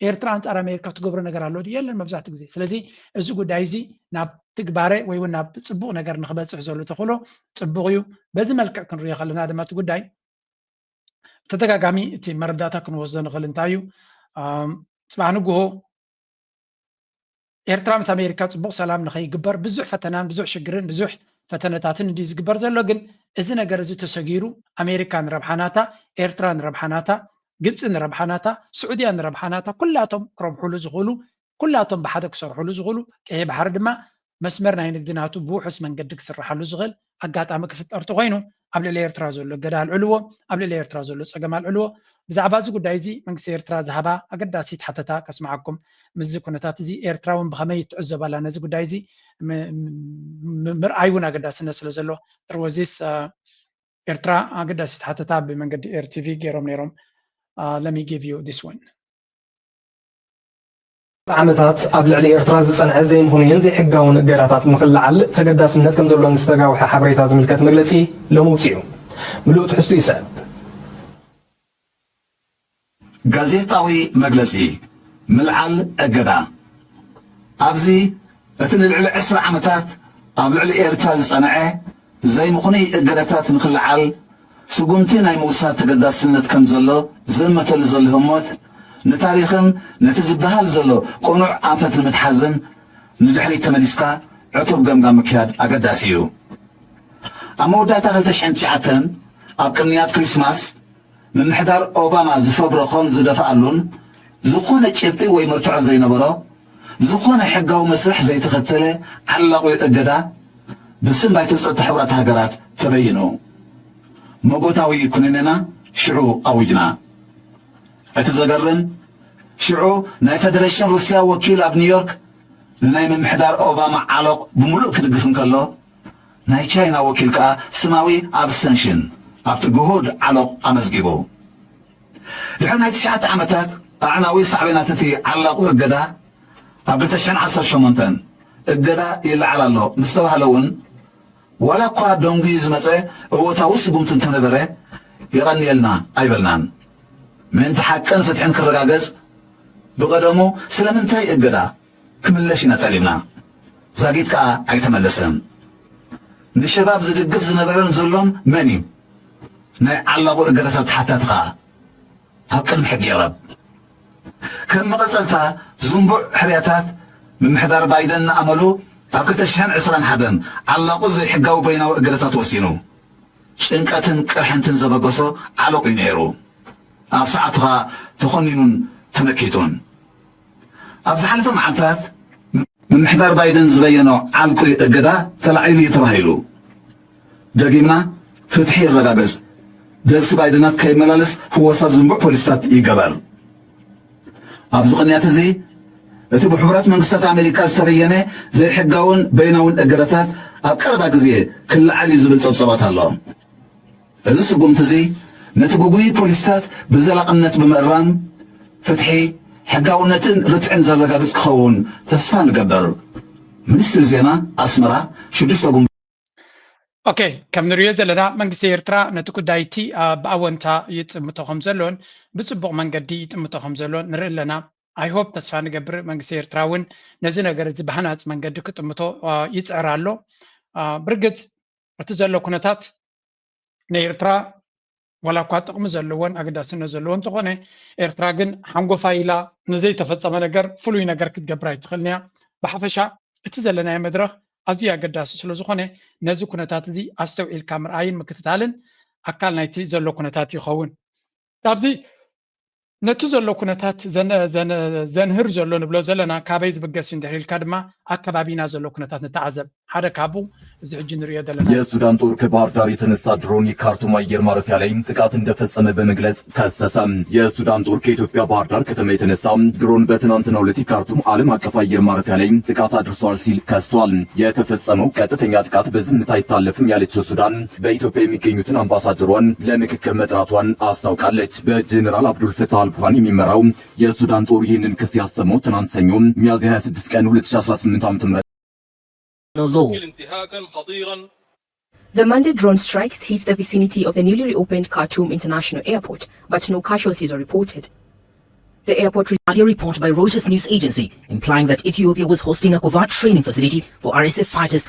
ኤርትራ ኣንጻር ኣሜሪካ ትገብሮ ነገር ኣሎ ድዩ? የለን መብዛሕትኡ ግዜ። ስለዚ እዚ ጉዳይ እዚ ናብ ትግባረ ወይ እውን ናብ ጽቡቕ ነገር ንክበጽሕ ዘሎ ተኽእሎ ጽቡቕ እዩ። በዚ መልክዕ ክንሪኦ ከለና ድማ እቲ ጉዳይ ብተደጋጋሚ እቲ መረዳእታ ክንወስዶ ንኽእል እንታይ እዩ? ኣም፣ ጽባሕ ንግሆ ኤርትራ ምስ ኣሜሪካ ጽቡቕ ሰላም ንኸይግበር ብዙሕ ፈተናን ብዙሕ ሽግርን ብዙሕ ፈተነታትን እንድዩ ዝግበር ዘሎ። ግን እዚ ነገር እዚ ተሰጊሩ ኣሜሪካ ንረብሓ ናታ፣ ኤርትራ ንረብሓ ናታ፣ ግብፂ ንረብሓ ናታ፣ ስዑድያ ንረብሓ ናታ፣ ኩላቶም ክረብሑሉ ዝኽእሉ፣ ኩላቶም ብሓደ ክሰርሑሉ ዝኽእሉ፣ ቀይሕ ባሕሪ ድማ መስመር ናይ ንግዲ ናቱ ብውሑስ መንገዲ ክስርሓሉ ዝኽእል ኣጋጣሚ ክፍጠር ተኾይኑ ኣብ ልዕሊ ኤርትራ ዘሎ እገዳ ኣልዕልዎ፣ ኣብ ልዕሊ ኤርትራ ዘሎ ፀገም ኣልዕልዎ። ብዛዕባ እዚ ጉዳይ እዚ መንግስቲ ኤርትራ ዝሃባ ኣገዳሲት ሓተታ ከስምዓኩም። ምስዚ ኩነታት እዚ ኤርትራ እውን ብኸመይ ትዕዘባላ ነዚ ጉዳይ እዚ ም- ም- ምርኣይ እውን ኣገዳስነት ስለ ዘሎ። There was this uh, ኤርትራ ኣገዳሲት ሓተታ ብመንገዲ ኤር ቲቪ ገይሮም ነይሮም። Uh, let me give you this one. ዓመታት ኣብ ልዕሊ ኤርትራ ዝጸንዐ ዘይምኽኑይን ዘይሕጋውን እገዳታት ንኽልዓል ተገዳስነት ከም ዘሎ ንዝተጋውሐ ሓበሬታ ዝምልከት መግለጺ ሎሚ ውጺኡ። ምሉእ ትሕዝቱ ይስዕብ። ጋዜጣዊ መግለጺ ምልዓል እገዳ። ኣብዚ እቲ ንልዕሊ ዕስራ ዓመታት ኣብ ልዕሊ ኤርትራ ዝጸንዐ ዘይምኽኑይ እገዳታት ንኽልዓል ስጉምቲ ናይ ምውሳድ ተገዳስነት ከም ዘሎ ዝእመተሉ ዘሎ ህሞት፣ ንታሪኽን ነቲ ዝበሃል ዘሎ ቅኑዕ ኣንፈት ንምትሓዝን ንድሕሪት ተመሊስካ ዕቱብ ገምጋም ምክያድ ኣገዳሲ እዩ። ኣብ መወዳእታ ክልተ ሽሕን ትሽዓተን ኣብ ቅንያት ክሪስማስ ምምሕዳር ኦባማ ዝፈብረኾን ዝደፍኣሉን ዝኾነ ጭብጢ ወይ መርትዖ ዘይነበሮ፣ ዝኾነ ሕጋዊ መስርሕ ዘይተኸተለ ዓላቑ እገዳ ብስም ባይቶ ጸጥታ ሕቡራት ሃገራት ተበይኑ። መጎታዊ ኩነኔና ሽዑ ኣዊጅና። እቲ ዘገርም፣ ሽዑ ናይ ፈደረሽን ሩስያ ወኪል ኣብ ኒውዮርክ ንናይ ምምሕዳር ኦባማ ዓሎቕ ብምሉእ ክድግፍ እንከሎ፣ ናይ ቻይና ወኪል ከኣ ስማዊ ኣብስተንሽን ኣብቲ ግሁድ ዓሎቕ ኣመዝጊቡ። ድሕሪ ናይ ትሽዓተ ዓመታት ኣዕናዊ ሳዕቤናት እቲ ዓላቑ እገዳ፣ ኣብ ክልተ ሽሕን ዓሰርተ ሸሞንተን እገዳ ይለዓል ኣሎ ምስ ተባህለ እውን፣ ዋላ እኳ ደንጉዩ ዝመጸ እወታዊ ስጉምቲ እንተነበረ፣ የቐንየልና ኣይበልናን። ምእንቲ ሓቅን ፍትሕን ክረጋገጽ፣ ብቐደሙ ስለምንታይ እገዳ ክምለሽ ኢና ጠሊብና። ዛጊት ከኣ ኣይተመለሰን። ንሸባብ ዝድግፍ ዝነበረን ዘሎን መን እዩ? ናይ ዓላቑ እገዳታት ተሓታቲ ከኣ ኣብ ቅድሚ ሕጊ ይቕረብ። ከም መቐጸልታ ዝንቡዕ ሕርያታት፣ ምምሕዳር ባይደን ንኣመሉ ኣብ ክልተ ሽሕን ዕስራን ሓደን ዓላቑ ዘይሕጋዊ በይናዊ እገዳታት ወሲኑ። ጭንቀትን ቅርሕንትን ዘበገሶ ዓለቑ እዩ ነይሩ። ኣብ ሰዓቱ ኸኣ ተኾኒኑን ተመኪቱን። ኣብ ዝሓለፈ መዓልታት ምምሕዳር ባይደን ዝበየኖ ዓልቁ እገዳ ተላዒሉ እዩ ተባሂሉ። ደጊምና፣ ፍትሒ ይረጋገጽ፣ ደርሲ ባይደናት ከይመላለስ ፍወሳ ዝንቡዕ ፖሊስታት ይገበር። ኣብዚ ቅንያት እዚ፣ እቲ ብሕቡራት መንግስታት ኣሜሪካ ዝተበየነ ዘይሕጋውን በይናውን እገዳታት ኣብ ቀረባ ግዜ ክለዓል እዩ ዝብል ጸብጸባት ኣሎ። እዚ ስጉምቲ እዚ ነቲ ግጉይ ፖሊስታት ብዘላቕነት ብምእራም፣ ፍትሒ፣ ሕጋውነትን ርትዕን ዘረጋግጽ ክኸውን ተስፋ ንገብር። ሚኒስትሪ ዜና ኣስመራ፣ ሽዱሽተ ጉንበ- ኦኬ፣ ከም ንሪኦ ዘለና መንግስቲ ኤርትራ ነቲ ጉዳይ እቲ ብኣወንታ ይጥምቶ ከም ዘሎን ብጽቡቕ መንገዲ ይጥምቶ ከም ዘሎን ንርኢ ኣለና። I hope፣ ተስፋ ንገብር፣ መንግስቲ ኤርትራ እውን ነዚ ነገር እዚ ብሃናጺ መንገዲ ክጥምቶ ይጽዕር ኣሎ። ብርግጽ እቲ ዘሎ ኩነታት ንኤርትራ ዋላ እኳ ጥቕሚ ዘለዎን ኣገዳስነት ዘለዎ እንተኾነ፣ ኤርትራ ግን ሓንጎፋ ኢላ ንዘይተፈጸመ ነገር ፍሉይ ነገር ክትገብር ኣይትኽእልን እያ። ብሓፈሻ እቲ ዘለናዮ መድረኽ ኣዝዩ ኣገዳሲ ስለ ዝኾነ፣ ነዚ ኩነታት እዚ ኣስተውዒልካ ምርኣይን ምክትታልን ኣካል ናይቲ ዘሎ ኩነታት ይኸውን። ካብዚ ነቲ ዘሎ ኩነታት ዘንህር ዘሎ ንብሎ ዘለና ካበይ ዝብገስ እዩ እንድሕር ኢልካ ድማ ኣብ ከባቢና ዘሎ ኩነታት ንተዓዘብ። ሓደ ካብኡ እዚ ሕጂ ንሪኦ ዘለና። የሱዳን ጦር ከባህር ዳር የተነሳ ድሮን የካርቱም አየር ማረፊያ ላይ ጥቃት እንደፈጸመ በመግለጽ ከሰሰ። የሱዳን ጦር ከኢትዮጵያ ባህር ዳር ከተማ የተነሳ ድሮን በትናንትናው ዕለት የካርቱም ዓለም አቀፍ አየር ማረፊያ ላይ ጥቃት አድርሷል ሲል ከሷል። የተፈጸመው ቀጥተኛ ጥቃት በዝምታ አይታለፍም ያለችው ሱዳን በኢትዮጵያ የሚገኙትን አምባሳደሯን ለምክክር መጥራቷን አስታውቃለች። በጀኔራል አብዱል ፈታህ አልቡርሃን የሚመራው የሱዳን ጦር ይህንን ክስ ያሰማው ትናንት ሰኞ ሚያዝያ ሃያ ስድስት ቀን ሁለት ሺህ አስራ ስምንት ዓመተ ምህረት The Monday drone strikes hit the vicinity of the newly reopened Khartoum International Airport, but no casualties are reported. The airport re- A report by Reuters news agency implying that Ethiopia was hosting a covert training facility for R S F fighters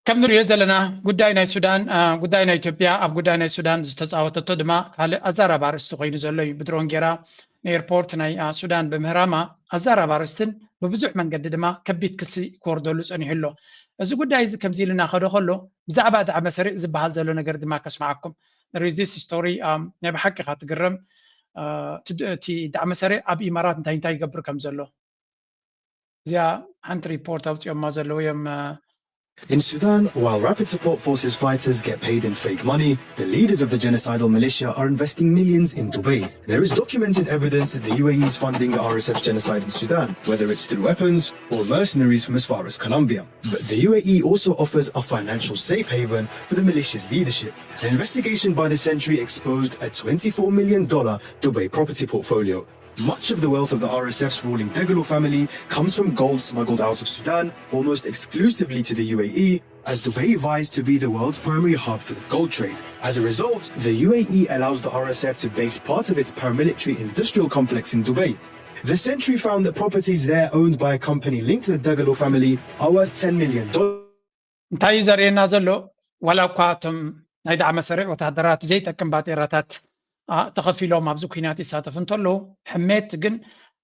ከም ንሪኦ ዘለና ጉዳይ ናይ ሱዳን ጉዳይ ናይ ኢትዮጵያ ኣብ ጉዳይ ናይ ሱዳን ዝተፃወተቶ ድማ ካልእ ኣዛራቢ ኣርእስቲ ኮይኑ ዘሎ እዩ። ብድሮን ጌራ ንኤርፖርት ናይ ሱዳን ብምህራማ ኣዛራቢ ኣርእስትን ብብዙሕ መንገዲ ድማ ከቢድ ክሲ ክወርደሉ ፀኒሑ ኣሎ። እዚ ጉዳይ እዚ ከምዚ ኢልና ከዶ ከሎ ብዛዕባ ዳዕመ ሰሪዕ ዝበሃል ዘሎ ነገር ድማ ከስምዓኩም። There is this story፣ ናይ ብሓቂ ኢኻ ትግረም። እቲ ዳዕመ ሰሪዕ ኣብ ኢማራት እንታይ እንታይ ይገብር ከም ዘሎ እዚኣ ሓንቲ ሪፖርት ኣውፂኦማ ዘለዉ እዮም። In Sudan, while Rapid Support Forces fighters get paid in fake money, the leaders of the genocidal militia are investing millions in Dubai. There is documented evidence that the U A E is funding the R S F genocide in Sudan, whether it's through weapons or mercenaries from as far as Colombia. But the U A E also offers a financial safe haven for the militia's leadership. An investigation by the Sentry exposed a twenty-four million dollar Dubai property portfolio. Much of the wealth of the R S F's ruling Dagalo family comes from gold smuggled out of Sudan, almost exclusively to the U A E, as Dubai vies to be the world's primary hub for the gold trade. As a result, the U A E allows the R S F to base part of its paramilitary industrial complex in Dubai. The Sentry found that properties there owned by a company linked to the Dagalo family are worth ten million dollars. እንታይ እዩ ዘርእየና ዘሎ? ዋላ እኳ እቶም ናይ ዳዕመ ሰሪዕ ወታደራት ብዘይጠቅም ባጤራታት ተኸፊሎም ኣብዚ ኩናት ይሳተፉ እንተለዉ፣ ሕሜት ግን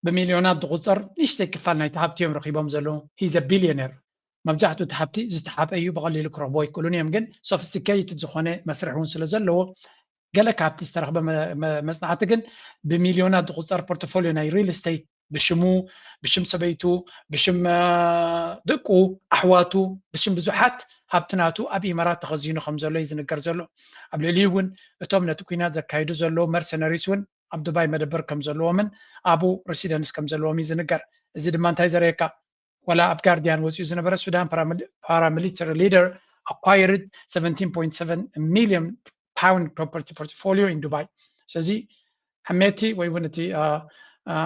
ብሚልዮናት ዝቑፀር ንእሽተይ ክፋል ናይቲ ሃብቲ እዮም ረኺቦም ዘለዉ። He's a billionaire። መብዛሕትኡ እቲ ሃብቲ ዝተሓበ እዩ፣ ብቐሊሉ ክረኽቦ ኣይክእሉን እዮም። ግን sophisticated ዝኾነ መስርሕ እውን ስለ ዘለዎ፣ ገለ ካብቲ ዝተረኽበ መ- መ- መጽናዕቲ ግን ብሚልዮናት ዝቑጸር ፖርትፎሊዮ ናይ ሪል ስቴት ብሽሙ፣ ብሽም ሰበይቱ፣ ብሽም እ፣ ደቁ፣ ኣሕዋቱ፣ ብሽም ብዙሓት ሃብቲ ናቱ ኣብ ኢማራት ተኸዚኑ ከም ዘሎ እዩ ዝንገር ዘሎ። ኣብ ልዕሊኡ እውን እቶም ነቲ ኲናት ዘካይዱ ዘለዉ መርሰነሪስ እውን ኣብ ዱባይ መደበር ከም ዘለዎምን ኣብኡ ሬሲደንስ ከም ዘለዎም እዩ ዝንገር። እዚ ድማ እንታይ ዘርእየካ? ዋላ ኣብ ጋርዲያን ወፂኡ ዝነበረ፣ ሱዳን ፓራሚሊተሪ ሊደር acquired seventeen point seven million pound property portfolio in Dubai። ስለዚ ሕሜቲ ወይ እውን እቲ አ፣ አ፣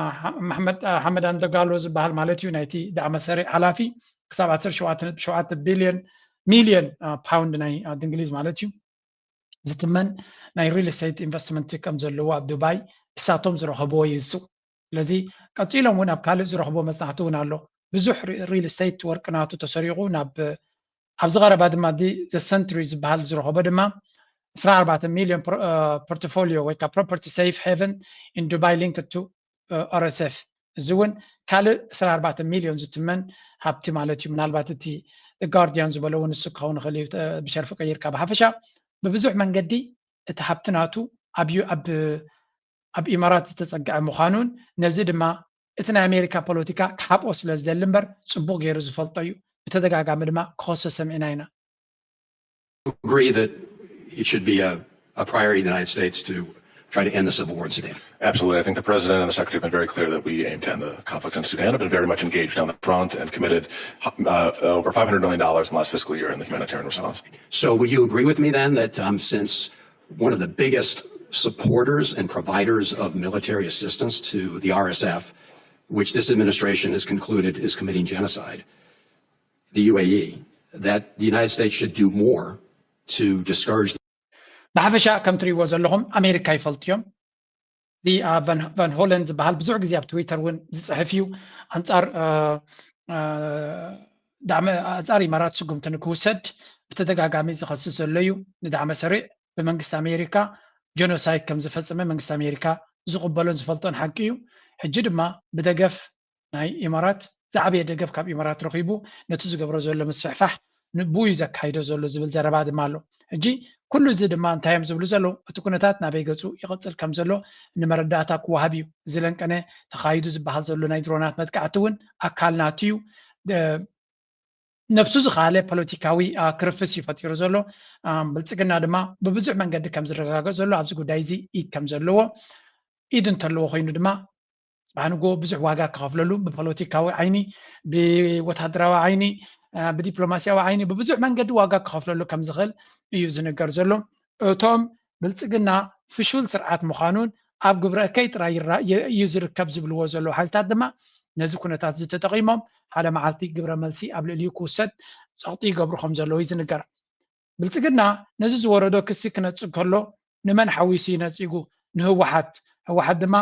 መሐመድ አ፣ ሓመድ ኣንደጋሎ ዝበሃል ማለት እዩ፣ ናይቲ ዳዕመ ሰሪዕ ሓላፊ፣ ክሳብ ዓሰርተ ሸውዓተ ነጥቢ ሸውዓተ ቢልዮን ሚልዮን አ፣ ፓውንድ ናይ አ፣ እንግሊዝ ማለት እዩ ዝትመን ናይ ሪል ስቴት ኢንቨስትመንት ከም ዘለዎ ኣብ ዱባይ እሳቶም ዝረኸብዎ እዩ እሱ። ስለዚ ቀፂሎም እውን ኣብ ካልእ ዝረኽቦ መፅናዕቲ እውን ኣሎ። ብዙሕ ሪል ስቴት ወርቂ ናቱ ተሰሪቑ ናብ ኣብዚ ቀረባ ድማ ዲ ዘ ሰንትሪ ዝበሃል ዝረኸቦ ድማ ዕስራን ኣርባዕተን ሚልዮን ፖርትፎሊዮ ወይ ከዓ property safe haven in Dubai linked to ኦር ኤስ ኤፍ። እዚ እውን ካልእ ዕስራን ኣርባዕተን ሚልዮን ዝትመን ሃብቲ ማለት እዩ። ምናልባት እቲ ጋርዲያን ዝበሎ እውን ንሱ ክኸውን ይኽእል እዩ፣ ተ- ብሸርፊ ቀይርካ። ብሓፈሻ ብብዙሕ መንገዲ እቲ ሃብቲ ናቱ ኣብ ዩ- ኣብ ኣብ ኢማራት ዝተፀግዐ ምዃኑን ነዚ ድማ እቲ ናይ ኣሜሪካ ፖለቲካ ክሓብኦ ስለ ዝደሊ እምበር ፅቡቕ ገይሩ ዝፈልጦ እዩ። ብተደጋጋሚ ድማ ክኸሶ ሰሚዕና ኢና። Agree that it should be a, a priority of the United States to try to end the civil war in Sudan. Absolutely. I think the president and the secretary have been very clear that we aim to end the conflict in Sudan. Have been very much engaged on the front and committed uh, over five hundred million dollars in the last fiscal year in the humanitarian response. So, would you agree with me then that um, since one of the biggest supporters and providers of military assistance to the R S F, which this administration has concluded is committing genocide, the U A E, that the United States should do more to discourage ብሓፈሻ ከም ትሪእዎ ዘለኹም ኣሜሪካ ይፈልጡ እዮም። እዚ ቫን ሆለን ዝበሃል ብዙሕ ግዜ ኣብ ትዊተር እውን ዝፅሕፍ እዩ። ኣንፃር ዳዕመ ኣንፃር ኢማራት ስጉምቲ ንክውሰድ ብተደጋጋሚ ዝኸስስ ዘሎ እዩ። ንዳዕመ ሰሪዕ ብመንግስቲ ኣሜሪካ ጀኖሳይድ ከም ዝፈፀመ መንግስቲ ኣሜሪካ ዝቕበሎን ዝፈልጦን ሓቂ እዩ። ሕጂ ድማ ብደገፍ ናይ ኢማራት ዝዓበየ ደገፍ ካብ ኢማራት ረኺቡ ነቲ ዝገብሮ ዘሎ ምስፍሕፋሕ ንብኡ እዩ ዘካይዶ ዘሎ ዝብል ዘረባ ድማ ኣሎ። ሕጂ ኩሉ እዚ ድማ እንታይ እዮም ዝብሉ ዘለዉ? እቲ ኩነታት ናበይ ገፁ ይቕፅል ከም ዘሎ ንመረዳእታ ክወሃብ እዩ። እዚ ለንቀነ ተኻይዱ ዝበሃል ዘሎ ናይ ድሮናት መጥቃዕቲ እውን ኣካል ናቱ እዩ። ነብሱ ዝኸኣለ ፖለቲካዊ ክርፍስ እዩ ፈጢሩ ዘሎ። ብልፅግና ድማ ብብዙሕ መንገዲ ከም ዝረጋገፅ ዘሎ ኣብዚ ጉዳይ እዚ ኢድ ከም ዘለዎ ኢድ እንተለዎ ኮይኑ ድማ ፅባሕ ንጎ ብዙሕ ዋጋ ክኸፍለሉ ብፖለቲካዊ ዓይኒ ብወታደራዊ ዓይኒ ብዲፕሎማሲያዊ ዓይኒ ብብዙሕ መንገዲ ዋጋ ክኸፍለሉ ከም ዝኽእል እዩ ዝንገር ዘሎ። እቶም ብልፅግና ፍሹል ስርዓት ምዃኑን ኣብ ግብረ እከይ ጥራይ እዩ ዝርከብ ዝብልዎ ዘለዉ ሓይልታት ድማ ነዚ ኩነታት እዚ ተጠቒሞም ሓደ መዓልቲ ግብረ መልሲ ኣብ ልዕሊኡ ክውሰድ ፀቕጢ ይገብሩ ከም ዘለዉ እዩ ዝንገር። ብልፅግና ነዚ ዝወረዶ ክሲ ክነፅግ ከሎ ንመን ሓዊሱ እዩ ነፂጉ? ንህወሓት። ህወሓት ድማ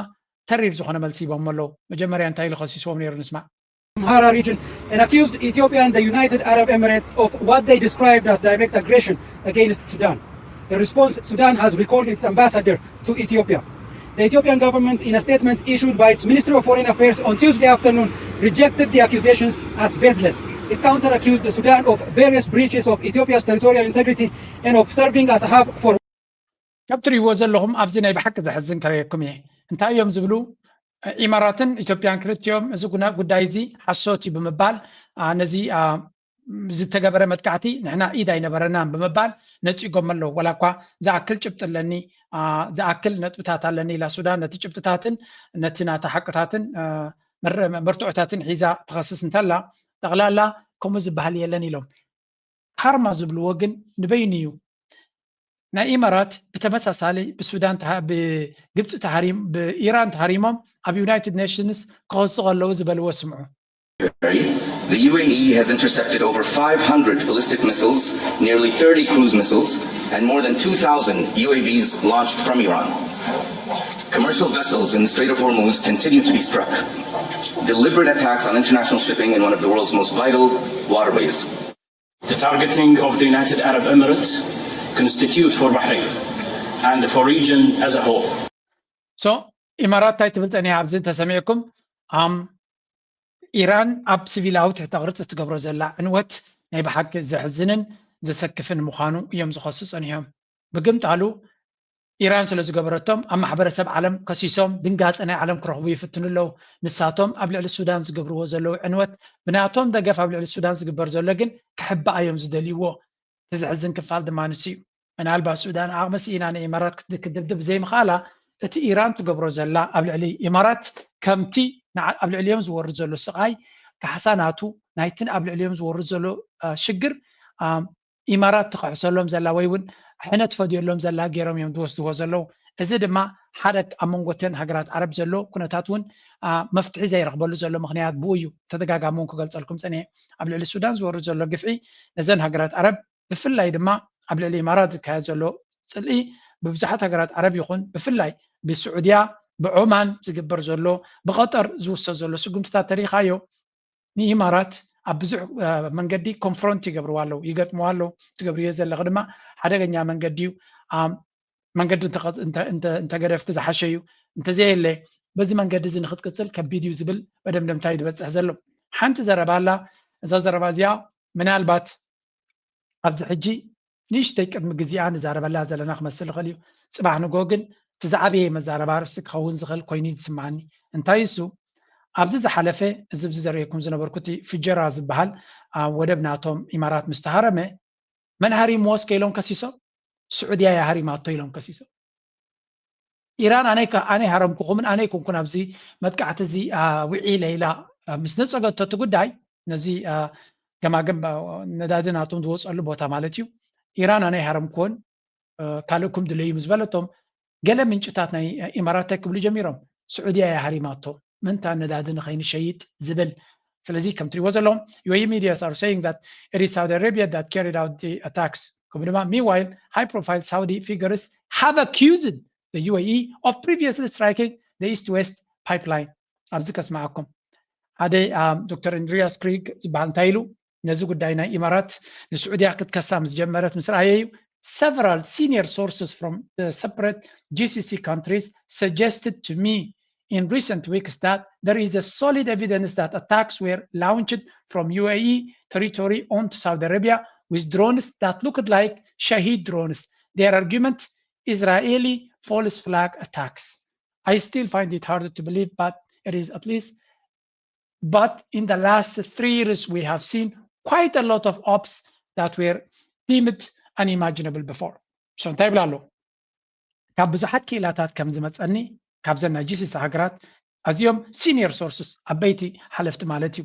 ተሪር ዝኾነ መልሲ ሂቦሞ ኣለዉ። መጀመርያ እንታይ ኢሉ ከሲስዎም ነይሩ ንስማዕ። Amhara region and accused Ethiopia and the United Arab Emirates of what they described as direct aggression against Sudan. In response, Sudan has recalled its ambassador to Ethiopia. The Ethiopian government, in a statement issued by its Ministry of Foreign Affairs on Tuesday afternoon, rejected the accusations as baseless. It counter-accused Sudan of various breaches of Ethiopia's territorial integrity and of serving as a hub for ከም ትሪእዎ ዘለኹም ኣብዚ ናይ ብሓቂ ዘሕዝን ከርእየኩም እየ። እንታይ እዮም ዝብሉ? ኢማራትን ኢትዮጵያን ክልቲኦም እዚ ጉዳይ እዚ ሓሶት እዩ ብምባል ነዚ ዝተገበረ መጥቃዕቲ ንሕና ኢድ ኣይነበረናን ብምባል ነፂጎም ኣለዉ። ዋላ እኳ ዝኣክል ጭብጢ ኣለኒ፣ ዝኣክል ነጥብታት ኣለኒ ኢላ ሱዳን ነቲ ጭብጥታትን ነቲ ናታ ሓቅታትን መርትዖታትን ሒዛ ትኸስስ እንተላ፣ ጠቕላላ ከምኡ ዝበሃል የለን ኢሎም። ካርማ ዝብልዎ ግን ንበይኑ እዩ። ናይ ኢማራት ብተመሳሳሊ ብሱዳን ብግብፂ ብኢራን ተሃሪሞም ኣብ ዩናይትድ ኔሽንስ ክኸሱ ከለዉ ዝበልዎ ስምዑ። The U A E has intercepted over five hundred ballistic missiles, nearly thirty cruise missiles, and more than two thousand U A Vs launched from Iran. Commercial vessels in the Strait of Hormuz continue to be struck. Deliberate attacks on international shipping in one of the world's most vital waterways. The targeting of the United Arab Emirates constitute for Bahrain and for region as a whole. So ኢማራት እንታይ ትብል ፀኒሓ ኣብዚ ተሰሚዕኩም? ኣም ኢራን ኣብ ሲቪላዊ ትሕተ ቅርፂ እትገብሮ ዘላ ዕንወት ናይ ብሓቂ ዘሕዝንን ዘሰክፍን ምዃኑ እዮም ዝኸሱ ጸኒሖም። ብግምጣሉ ኢራን ስለ ዝገበረቶም ኣብ ማሕበረሰብ ዓለም ከሲሶም ድንጋፀ ናይ ዓለም ክረኽቡ ይፍትኑ ኣለዉ። ንሳቶም ኣብ ልዕሊ ሱዳን ዝገብርዎ ዘለዉ ዕንወት ብናቶም ደገፍ ኣብ ልዕሊ ሱዳን ዝግበር ዘሎ ግን ክሕባእ እዮም ዝደልይዎ። እቲ ዘሕዝን ክፋል ድማ ንሱ እዩ። ምናልባት ሱዳን ዓቕሚ ስኢና ንኢማራት ክት- ክትድብድብ ዘይምኽኣላ እቲ ኢራን ትገብሮ ዘላ ኣብ ልዕሊ ኢማራት ከምቲ ንዓ- ኣብ ልዕሊኦም ዝወርድ ዘሎ ስቓይ ካሕሳ ናቱ ናይትን ኣብ ልዕሊኦም ዝወርድ ዘሎ አ፣ ሽግር አ፣ ኢማራት ትኽሕሰሎም ዘላ ወይ እውን ሕነ ትፈድየሎም ዘላ ገይሮም እዮም ዝወስድዎ ዘለዉ። እዚ ድማ ሓደ ኣብ መንጎተን ሃገራት ዓረብ ዘሎ ኩነታት እውን አ፣ መፍትሒ ዘይረኽበሉ ዘሎ ምኽንያት ብኡ እዩ። ተደጋጋሚ እውን ክገልጸልኩም ጸኒሐ ኣብ ልዕሊ ሱዳን ዝወርድ ዘሎ ግፍዒ ነዘን ሃገራት ዓረብ ብፍላይ ድማ ኣብ ልዕሊ ኢማራት ዝካየድ ዘሎ ጽልኢ ብብዙሓት ሃገራት ዓረብ ይኹን ብፍላይ ብስዑድያ ብዖማን ዝግበር ዘሎ ብቐጠር ዝውሰድ ዘሎ ስጉምትታት ተሪኻዮ ንኢማራት ኣብ ብዙሕ መንገዲ ኮንፍሮንት ይገብርዋ ኣለዉ ይገጥምዋ ኣለዉ። ትገብርዮ ዘለኺ ድማ ሓደገኛ መንገዲ እዩ። መንገዲ እንተገደፍኪ ዝሓሸ እዩ። እንተዘየለ በዚ መንገዲ እዚ ንክትቅፅል ከቢድ እዩ ዝብል መደምደምታ እዩ ዝበፅሕ ዘሎ። ሓንቲ ዘረባ ኣላ። እዛ ዘረባ እዚኣ ምናልባት ኣብዚ ሕጂ ንእሽተይ ቅድሚ ግዜኣ ንዛረበላ ዘለና ክመስል ይኽእል እዩ። ፅባሕ ንጎ ግን እቲ ዝዓበየ መዛረባ ርእሲ ክኸውን ዝኽእል ኮይኑ እዩ ዝስምዓኒ። እንታይ እሱ ኣብዚ ዝሓለፈ እዚ ኣብዚ ዘርእየኩም ዝነበርኩ እቲ ፍጀራ ዝበሃል ወደብ ናቶም ኢማራት ምስ ተሃረመ መን ሃሪምዎ እስከ ኢሎም ከሲሶም? ስዑድያ እያ ሃሪማቶ ኢሎም ከሲሶም። ኢራን ኣነ ኣይሃረምኩኹምን ኣነ ኣይኮንኩን ኣብዚ መጥቃዕቲ እዚ ውዒለ ኢላ ምስ ነፀገቶ እቲ ጉዳይ ነዚ ገማግም ነዳዲ ናቶም ዝወፀሉ ቦታ ማለት እዩ። ኢራን ኣነ ኣይሃረምኩዎን ካልእኩም ድለዩ ምስ በለቶም ገለ ምንጭታት ናይ ኢማራት እንታይ ክብሉ ጀሚሮም? ስዑድያ እያ ሃሪማቶ ምንታ ነዳዲ ንኸይንሸይጥ ዝብል። ስለዚ ከም ትሪእዎ ዘለኹም UAE medias are saying that it is Saudi Arabia that carried out the attacks። ከምኡ ድማ meanwhile high profile Saudi figures have accused the UAE of previously striking the east-west pipeline። ኣብዚ ከስምዓኩም ሓደ ዶክተር እንድሪያስ ክሪግ ዝበሃል እንታይ ኢሉ ነዚ ጉዳይ ናይ ኢማራት ንስዑድያ ክትከሳ ምስ ጀመረት ምስ ረኣየ እዩ። Several senior sources from the separate GCC countries suggested to me in recent weeks that there is a solid evidence that attacks were launched from UAE territory onto Saudi Arabia with drones that looked like Shahed drones. Their argument: Israeli false flag attacks. I still find it hard to believe, but it is at least But in the last three years, we have seen quite a lot of ops that were deemed unimaginable before. So እንታይ ይብላ ኣሎ? ካብ ብዙሓት ክኢላታት ከም ዝመፀኒ ካብዘን ናይ GCC ሃገራት ኣዝዮም senior sources ዓበይቲ ሓለፍቲ ማለት እዩ።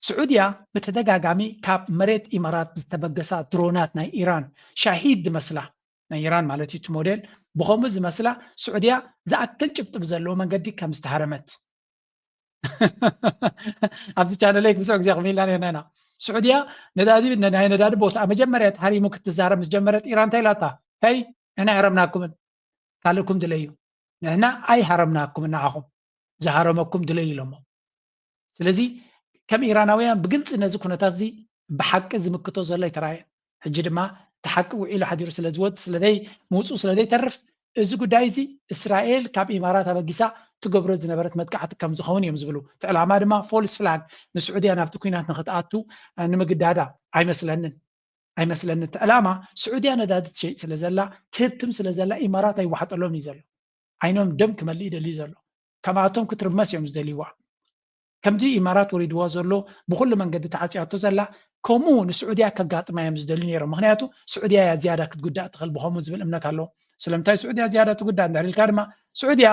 ስዑድያ ብተደጋጋሚ ካብ መሬት ኢማራት ዝተበገሳ ድሮናት ናይ ኢራን ሻሂድ ዝመስላ ናይ ኢራን ማለት እዩ እቲ ሞዴል ብኸምኡ ዝመስላ ስዑድያ ዝኣክል ጭብጢ ብዘለዎ መንገዲ ከም ዝተሃረመት ኣብዚ ቻነለይ ብዙሕ ግዜ ክምኢልና ነርና ኢና። ስዑድያ ነዳዲ ናይ ነዳዲ ቦታ መጀመርያ ተሃሪሙ ክትዛረብ ምስ ጀመረት ኢራን እንታይ ኢላታ? ተይ ንሕና ኣይሃረምናኩምን ካልእኩም ድለዩ ንሕና ኣይሃረምናኩምን ንዓኹም ዝሃረመኩም ድለዩ ኢሎሞ። ስለዚ ከም ኢራናውያን ብግልፂ ነዚ ኩነታት እዚ ብሓቂ ዝምክቶ ዘሎ ኣይተራእየን። ሕጂ ድማ እቲ ሓቂ ውዒሉ ሓዲሩ ስለዝወፅ ስለዘይ ምውፅኡ ስለዘይተርፍ እዚ ጉዳይ እዚ እስራኤል ካብ ኢማራት ኣበጊሳ ትገብሮ ዝነበረት መጥቃዕቲ ከም ዝኸውን እዮም ዝብሉ። እቲ ዕላማ ድማ ፎልስ ፍላግ ንስዑድያ ናብቲ ኩናት ንክትኣቱ ንምግዳዳ ኣይመስለንን ኣይመስለንን። እቲ ዕላማ ስዑድያ ነዳዲ ትሸይጥ ስለ ዘላ ትህብትም ስለ ዘላ ኢማራት ኣይዋሓጠሎም እዩ ዘሎ። ዓይኖም ደም ክመልእ ይደልዩ ዘሎ። ከምኣቶም ክትርመስ እዮም ዝደልይዋ። ከምዚ ኢማራት ወሪድዋ ዘሎ ብኩሉ መንገዲ ተዓፅያቶ ዘላ ከምኡ ንስዑድያ ከጋጥማ እዮም ዝደልዩ ነይሮም። ምክንያቱ ስዑድያ እያ ዝያዳ ክትጉዳእ ትኽእል ብኸምኡ ዝብል እምነት ኣለዎም። ስለምንታይ ስዑድያ ዝያዳ ትጉዳእ እንድሕር ኢልካ ድማ ስዑድያ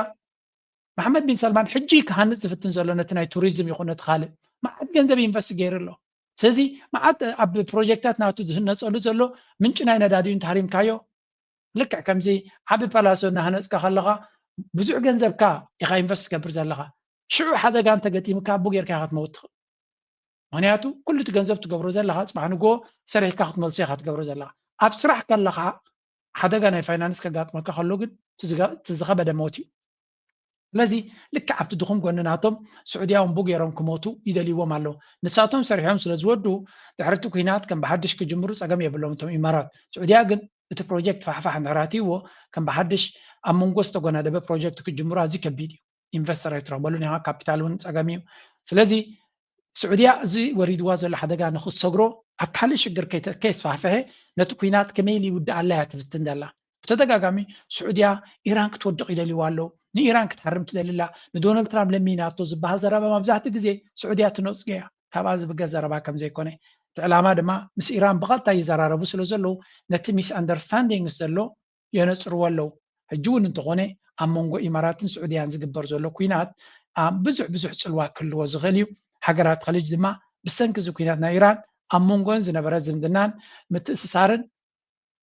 መሓመድ ቢን ሰልማን ሕጂ ክሃንፅ ዝፍትን ዘሎ ነቲ ናይ ቱሪዝም ይኹን ነቲ ካልእ መዓት ገንዘብ ኢንቨስት ገይሩ ኣሎ። ስለዚ መዓት ኣብ ፕሮጀክታት ናቱ ዝህነፀሉ ዘሎ ምንጪ ናይ ነዳዲ እዩ እንተሃሪምካዮ ልክዕ ከምዚ ዓቢ ፓላሶ እናሃነፅካ ከለኻ ብዙሕ ገንዘብካ ኢኻ ኢንቨስት ትገብር ዘለኻ። ሽዑ ሓደጋ እንተገጢምካ ኣቡ ጌርካ ኢኻ ትመውት ትኽእል። ምክንያቱ ኩሉ እቲ ገንዘብ ትገብሮ ዘለኻ ፅባሕ ንጎ ሰሪሕካ ክትመልሶ ኢኻ ትገብሮ ዘለኻ። ኣብ ስራሕ ከለኻ ሓደጋ ናይ ፋይናንስ ከጋጥመካ ከሎ ግን ትዝኸበደ ሞት እዩ። ስለዚ ልክዕ ኣብቲ ድኹም ጎኒ ናቶም ስዑድያ እውን ቡ ገይሮም ክሞቱ ይደልይዎም ኣለዉ። ንሳቶም ሰሪሖም ስለ ዝወዱ ድሕርቲ ኩናት ከም ብሓድሽ ክጅምሩ ጸገም የብሎም እቶም ኢማራት። ስዑድያ ግን እቲ ፕሮጀክት ፋሕፋሕ እንድሕር ኣትይዎ ከም ብሓድሽ ኣብ መንጎ ዝተጎናደበ ፕሮጀክት ክጅምሩ ኣዝዩ ከቢድ እዩ። ኢንቨስተር ኣይትረኽበሉን ኢኻ፣ ካፒታል እውን ጸገም እዩ። ስለዚ ስዑድያ እዚ ወሪድዋ ዘሎ ሓደጋ ንክትሰግሮ ኣብ ካልእ ሽግር ከይስፋሕፍሐ ነቲ ኩናት ከመይ ኢሉ ይውድኣላ እያ ትፍትን ዘላ። ብተደጋጋሚ ስዑድያ ኢራን ክትወድቕ ይደልይዋ ኣለዉ፣ ንኢራን ክትሃርም ትደሊ ኣላ፣ ንዶናልድ ትራምፕ ለሚናቶ ዝበሃል ዘረባ መብዛሕትኡ ግዜ ስዑድያ ትነጽጎ እያ። ካብኣ ዝብገስ ዘረባ ከም ዘይኮነ፣ እቲ ዕላማ ድማ ምስ ኢራን ብቐጥታ ይዘራረቡ ስለ ዘለዉ ነቲ ሚስ ኣንደርስታንዲንግስ ዘሎ የነጽርዎ ኣለዉ። ሕጂ እውን እንተኾነ ኣብ መንጎ ኢማራትን ስዑድያን ዝግበር ዘሎ ኩናት ብዙሕ ብዙሕ ጽልዋ ክህልዎ ዝኽእል እዩ። ሃገራት ኸሊጅ ድማ ብሰንኪ እዚ ኩናት ናይ ኢራን ኣብ መንጎን ዝነበረ ዝምድናን ምትእስሳርን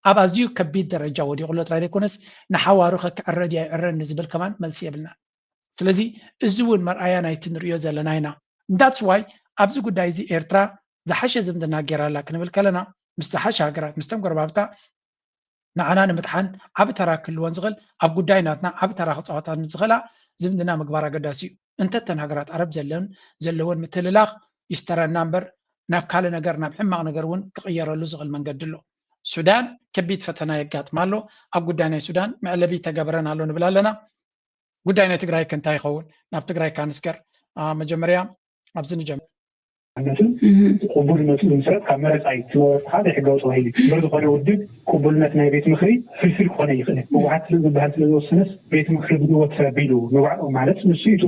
ኣብ ኣዝዩ ከቢድ ደረጃ ወዲቑ ኣሎ ጥራይ ዘይኮነስ ንሓዋሩ ከክዕረ ድዩ ኣይዕረን ንዝብል ከማን መልሲ የብልናን። ስለዚ እዚ እውን መርኣያ ናይቲ ንርእዮ ዘለና ኢና። That's why ኣብዚ ጉዳይ እዚ ኤርትራ ዝሓሸ ዝምድና ገይራ ኣላ ክንብል ከለና ምስ ዝሓሸ ሃገራት ምስተን ጎረባብታ ንዓና ንምጥሓን ዓቢ ተራ ክህልወን ዝኽእል ኣብ ጉዳይ ናትና ዓቢ ተራ ክጻወታ ዝኽእላ ዝምድና ምግባር ኣገዳሲ እዩ። እንተ እተን ሃገራት ዓረብ ዘለን ዘለወን ምትልላኽ ይስተረና እምበር ናብ ካልእ ነገር ናብ ሕማቕ ነገር እውን ክቕየረሉ ዝኽእል መንገዲ ኣሎ። ሱዳን ከቢድ ፈተና የጋጥማ ኣሎ። ኣብ ጉዳይ ናይ ሱዳን መዕለቢ ተገበረን ኣሎ ንብል ኣለና። ጉዳይ ናይ ትግራይ ከ እንታይ ይኸውን? ናብ ትግራይ ካንስገር መጀመርያ ኣብዚ ንጀምር። ነትን ቅቡልነቱ ዝምስረት ካብ መረፃ እዩ። መረፃ ዘይሕጋዊ ተባሂሉ እዩ። እምበር ዝኾነ ውድብ ቅቡልነት ናይ ቤት ምክሪ ፍልፍል ክኾነ ይኽእል። ህወሓት ስለ ዝበሃል ስለ ዝወሰነስ ቤት ምክሪ ብድወት ረቢሉ ንባዕሎም ማለት ንሱ እዩ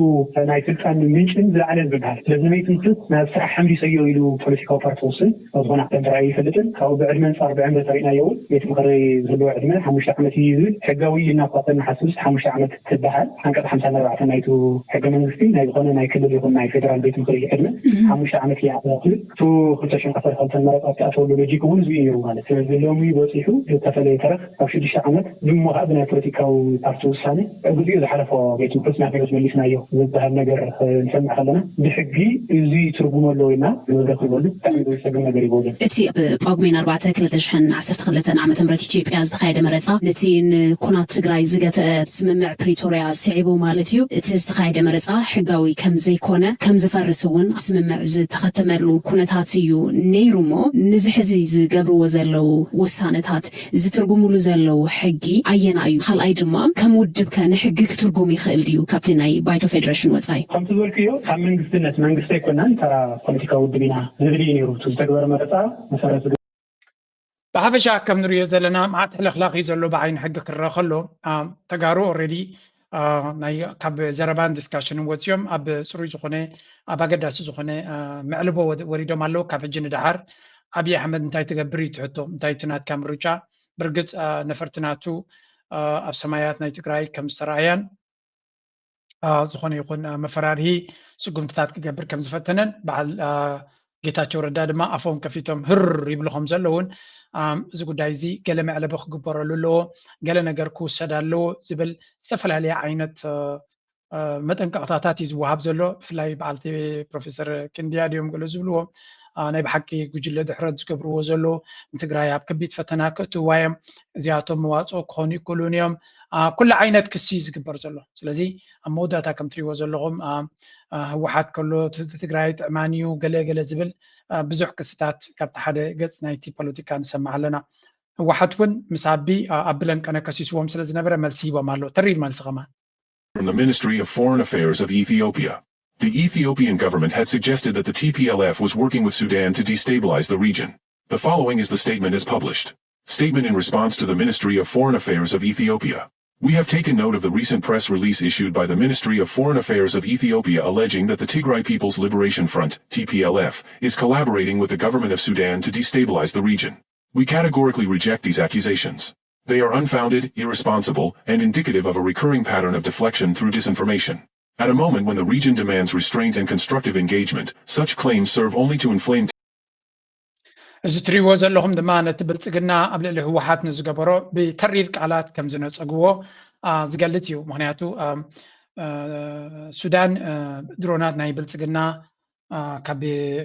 ናይ ስልጣን ምንጭን ዝለዓለን ዝበሃል። ስለዚ ቤት ምክሪ ናብ ስራሕ ሓምሊሰዮ ኢሉ ፖለቲካዊ ፓርቲ ክወስን ኣብ ዝኾነ ዓለም ተራእዩ ይፈልጥን ካብኡ ብዕድመ ኣንፃር ብዕምሪ ተሪእናዮ እውን ቤት ምክሪ ዝህልዎ ዕድመ ሓሙሽተ ዓመት እዩ ዝብል ሕጋዊ እዩ ኢልና እኳ ተንሓስብስ ሓሙሽተ ዓመት ትበሃል ዓንቀፅ ሓምሳን ኣርባዕተን ናይቱ ሕገ መንግስቲ ናይ ዝኾነ ናይ ክልል ይኹን ናይ ፌደራል ቤት ምክሪ ዕድመ ሓሙሽተ ዓመት እያ ትብል። እቱ ክልተ ሽሕን ዓሰርተ ክልተን መረፃ ዝተኣተወሉ ሎጂክ እውን እዚኡ ነይሩ ማለት። ስለዚ ሎሚ በፂሑ ዝተፈለየ ተረፍ ኣብ ሽዱሽተ ዓመት ብመኻእ ብናይ ፖለቲካዊ ፓርቲ ውሳነ ግዜኡ ዝሓለፎ ቤት ምክሪ ናብ ህይወት መሊስናዮ ዝበሃል ነገር ክንሰምዕ ከለና ብሕጊ እዚ ትርጉም ኣለዎ ኢልና ንረክበሉ ብጣዕሚ ዘሰግም ነገር ይበሉ። እቲ ብጳጉሜን ኣርባዕተ ክልተ ሽሕን ዓሰርተ ክልተን ዓመተ ምህረት ኢትዮጵያ ዝተኻየደ መረፃ ነቲ ንኩናት ትግራይ ዝገትአ ስምምዕ ፕሪቶርያ ስዒቡ ማለት እዩ። እቲ ዝተኻየደ መረፃ ሕጋዊ ከም ዘይኮነ ከም ዝፈርስ እውን ስምምዕ ዝተኸተመሉ ኩነታት እዩ ነይሩ እሞ ንዚ ሕዚ ዝገብርዎ ዘለዉ ውሳነታት ዝትርጉምሉ ዘለዉ ሕጊ ኣየና እዩ? ካልኣይ ድማ ከም ውድብ ከ ንሕጊ ክትርጉም ይኽእል ድዩ ካብቲ ናይ ባይቶ ፌደሬሽን ወፃኢ? ከምቲ ዝበልክዮ ካብ መንግስትነት መንግስቲ ኣይኮናን ተራ ፖለቲካዊ ውድብ ኢና ዝብል እዩ ነይሩ። እቲ ዝተግበረ መረፃ መሰረት ዝገ- ብሓፈሻ ከም ንሪኦ ዘለና መዓት ሕልኽላኽ እዩ ዘሎ ብዓይኒ ሕጊ ክረአ ከሎ። ተጋሩ ኦልሬዲ ናይ ካብ ዘረባን ዲስካሽንን ወፂኦም ኣብ ፅሩይ ዝኾነ ኣብ ኣገዳሲ ዝኾነ መዕልቦ ወሪዶም ኣለዉ። ካብ ሕጂ ንደሓር ኣብይ ኣሕመድ እንታይ ትገብር እዩ ትሕቶ እንታይ እቲ ናትካ ምርጫ። ብርግፅ ነፈርቲ ናቱ ኣብ ሰማያት ናይ ትግራይ ከም ዝተረኣያን ዝኾነ ይኹን መፈራርሂ ስጉምትታት ክገብር ከም ዝፈተነን በዓል ጌታቸው ረዳ ድማ ኣፎም ከፊቶም ህር ይብሉ ከም ዘለውን እዚ ጉዳይ እዚ ገለ መዕለቢ ክግበረሉ ኣለዎ፣ ገለ ነገር ክውሰድ ኣለዎ ዝብል ዝተፈላለየ ዓይነት መጠንቀቕታታት እዩ ዝወሃብ ዘሎ። ብፍላይ በዓልቲ ፕሮፌሰር ክንድያ ድዮም ገለ ዝብልዎ ናይ ብሓቂ ጉጅለ ድሕረት ዝገብርዎ ዘሎ ንትግራይ ኣብ ከቢድ ፈተና ክእትዋ እዮም፣ እዚኣቶም መዋፅኦ ክኾኑ ይክእሉን እዮም። ኩሉ ዓይነት ክሲ እዩ ዝግበር ዘሎ። ስለዚ ኣብ መወዳእታ ከም ትሪእዎ ዘለኹም ህወሓት ከሎ ህዝቢ ትግራይ ጥዕማን እዩ ገለ ገለ ዝብል ብዙሕ ክስታት ካብቲ ሓደ ገፅ ናይቲ ፖለቲካ ንሰምዕ ኣለና። ህወሓት እውን ምስ ኣቢ ኣቢለን ቀነ ከሲስዎም ስለ ዝነበረ መልሲ ሂቦም ኣሎ። ተሪር መልሲ ከማን። From the Ministry of Foreign Affairs of Ethiopia. The Ethiopian government had suggested that the T P L F was working with Sudan to destabilize the region. The following is the statement as published. Statement in response to the Ministry of Foreign Affairs of Ethiopia. We have taken note of the recent press release issued by the Ministry of Foreign Affairs of Ethiopia alleging that the Tigray People's Liberation Front, T P L F, is collaborating with the government of Sudan to destabilize the region. We categorically reject these accusations. They are unfounded, irresponsible, and indicative of a recurring pattern of deflection through disinformation. At a moment when the region demands restraint and constructive engagement, such claims serve only to inflame እዚ ትሪእዎ ዘለኹም ድማ ነቲ ብልፅግና ኣብ ልዕሊ ህወሓት ንዝገበሮ ብተሪር ቃላት ከም ዝነፀግዎ ዝገልፅ እዩ። ምክንያቱ ሱዳን ድሮናት ናይ ብልፅግና ካብ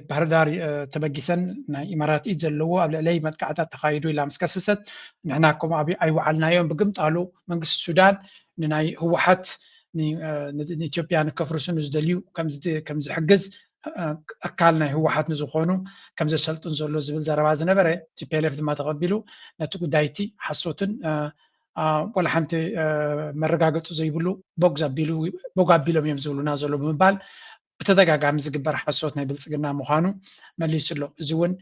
ባህርዳር ተበጊሰን ናይ ኢማራት ኢድ ዘለዎ ኣብ ልዕለይ መጥቃዕታት ተኻይዱ ኢላ ምስ ከሰሰት፣ ንሕና ከምኡ ኣብ ኣይወዓልናዮም። ብግምጣሉ መንግስቲ ሱዳን ንናይ ህወሓት ንኢትዮጵያ ንከፍርሱ ንዝደልዩ ከም ዝሕግዝ ኣካል ናይ ህወሓት ንዝኾኑ ከም ዘሰልጥን ዘሎ ዝብል ዘረባ ዝነበረ፣ ቲ ፒ ኤል ኤፍ ድማ ተቐቢሉ ነቲ ጉዳይ እቲ ሓሶትን ወላ ሓንቲ መረጋገፂ ዘይብሉ ቦግ ኣቢሎም እዮም ዝብሉና ዘሎ ብምባል ብተደጋጋሚ ዝግበር ሓሶት ናይ ብልፅግና ምዃኑ መሊሱ ኣሎ። እዚ እውን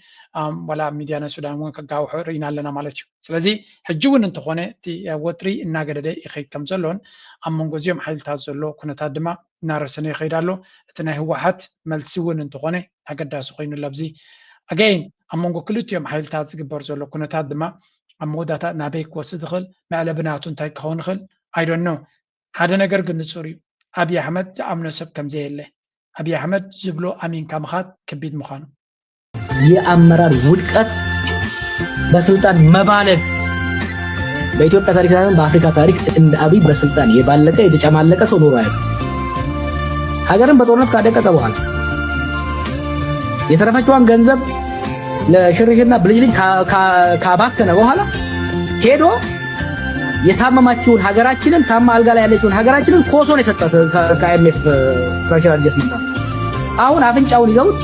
ዋላ ኣብ ሚድያ ናይ ሱዳን እውን ከጋውሖ ርኢና ኣለና ማለት እዩ። ስለዚ ሕጂ እውን እንተኾነ እቲ ወጥሪ እናገደደ ይኸይድ ከም ዘሎን ኣብ መንጎ እዚኦም ሓይልታት ዘሎ ኩነታት ድማ እናረሰነ ይኸይድ ኣሎ። እቲ ናይ ህወሓት መልሲ እውን እንተኾነ ኣገዳሲ ኮይኑ ኣሎ። ኣብዚ ኣገይን ኣብ መንጎ ክልቲኦም ሓይልታት ዝግበር ዘሎ ኩነታት ድማ ኣብ መወዳእታ ናበይ ክወስድ ይኽእል፣ መዕለቢ ናቱ እንታይ ክኸውን ይኽእል ኣይዶን ነው። ሓደ ነገር ግን ንፁር እዩ፣ ኣብይ ኣሕመድ ዝኣምኖ ሰብ ከምዘየለ። ኣብይ ኣሕመድ ዝብሎ ኣሚንካ ምኻድ ከቢድ ምዃኑ። የአመራር ውድቀት፣ በስልጣን መባለግ በኢትዮጵያ ታሪክ ሳይሆን በአፍሪካ ታሪክ እንደ አብይ በስልጣን የባለቀ የተጨማለቀ ሰው ኖሮ አያውቅም። ሀገርን በጦርነት ካደቀቀ በኋላ የተረፈችዋን ገንዘብ ለሽርሽርና ብልጭልጭ ካባከነ በኋላ ሄዶ የታመማችውን ሀገራችንን ታማ አልጋ ላይ ያለችውን ሀገራችንን ኮሶን የሰጣት ከአይኤምኤፍ ስትራክቸራል አጀስትመንት። አሁን አፍንጫውን ይዘውት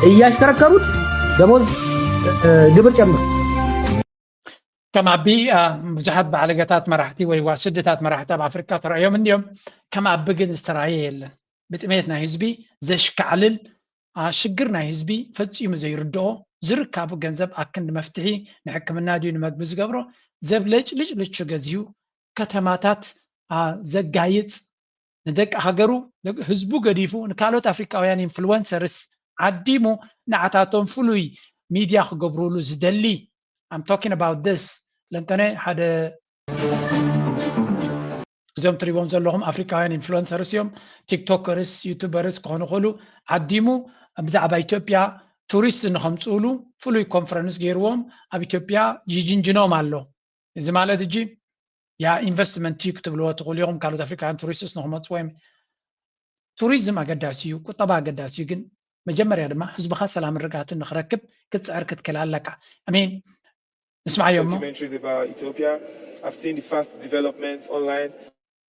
እያሽከረከሩት ደሞዝ ግብር ጨምር። ከም ኣቢ ብዙሓት ባዕለገታት መራሕቲ ወይ ዋ ስድታት መራሕቲ ኣብ ኣፍሪካ ተራእዮም እንዲዮም። ከም ኣቢ ግን ዝተራየ የለን። ብጥሜት ናይ ህዝቢ ዘሽካዕልል ሽግር ናይ ህዝቢ ፈፂሙ ዘይርድኦ፣ ዝርካቡ ገንዘብ ኣክንዲ መፍትሒ ንሕክምና ድዩ ንመግቢ ዝገብሮ ዘብለጭልጭ ልቹ ገዚሁ ከተማታት ዘጋይፅ፣ ንደቂ ሃገሩ ህዝቡ ገዲፉ ንካልኦት ኣፍሪካውያን ኢንፍሉወንሰርስ ዓዲሙ ንዓታቶም ፍሉይ ሚድያ ክገብሩሉ ዝደሊ I'm talking about this ለንቀነ ሓደ እዞም ትሪቦም ዘለኹም ኣፍሪካውያን ኢንፍሉንሰርስ እዮም። ቲክቶከርስ ዩቱበርስ ክኾኑ ክእሉ ዓዲሙ ብዛዕባ ኢትዮጵያ ቱሪስት ንኸምፅእሉ ፍሉይ ኮንፈረንስ ገይርዎም ኣብ ኢትዮጵያ ይጅንጅኖም ኣሎ። እዚ ማለት እጂ ያ ኢንቨስትመንት እዩ ክትብልዎ ትኽእሉ ኢኹም። ካልኦት ኣፍሪካውያን ቱሪስትስ ንክመፅዎ እዮም። ቱሪዝም ኣገዳሲ እዩ፣ ቁጠባ ኣገዳሲ እዩ። ግን መጀመርያ ድማ ህዝብኻ ሰላምን ርግኣትን ንክረክብ ክትፅዕር ክትክእል ኣለካ። ኣሜን። ንስማዓዮ እሞ።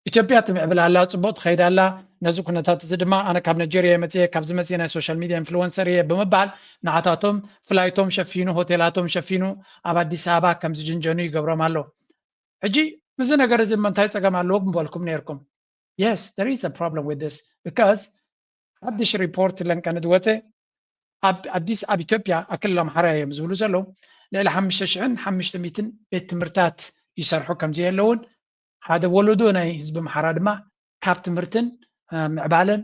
ኢትዮጵያ ትምዕብል ኣላ፣ ፅቡቕ ትኸይድ ኣላ። ነዚ ኩነታት እዚ ድማ ኣነ ካብ ናይጀርያ እየ መፅየ፣ ካብዚ መፅየ ናይ ሶሻል ሚድያ ኢንፍሉወንሰር እየ ብምባል ንዓታቶም ፍላይቶም ሸፊኑ፣ ሆቴላቶም ሸፊኑ ኣብ ኣዲስ ኣበባ ከም ዝጅንጀኑ ይገብሮም ኣሎ። ሕጂ ብዚ ነገር እዚ እሞ እንታይ ፀገም ኣለዎ ምበልኩም ነይርኩም። Yes, there is a problem with this because ሓድሽ ሪፖርት ለንቀነ ዝወፀ ኣብ ኣዲስ ኣብ ኢትዮጵያ ኣብ ክልል ኣምሓራ እዮም ዝብሉ ዘለዉ ልዕሊ ሓሙሽተ ሽሕን ሓሙሽተ ሚእትን ቤት ትምህርታት ይሰርሑ ከም ዘየለውን ሓደ ወለዶ ናይ ህዝቢ ኣምሓራ ድማ ካብ ትምህርትን ምዕባለን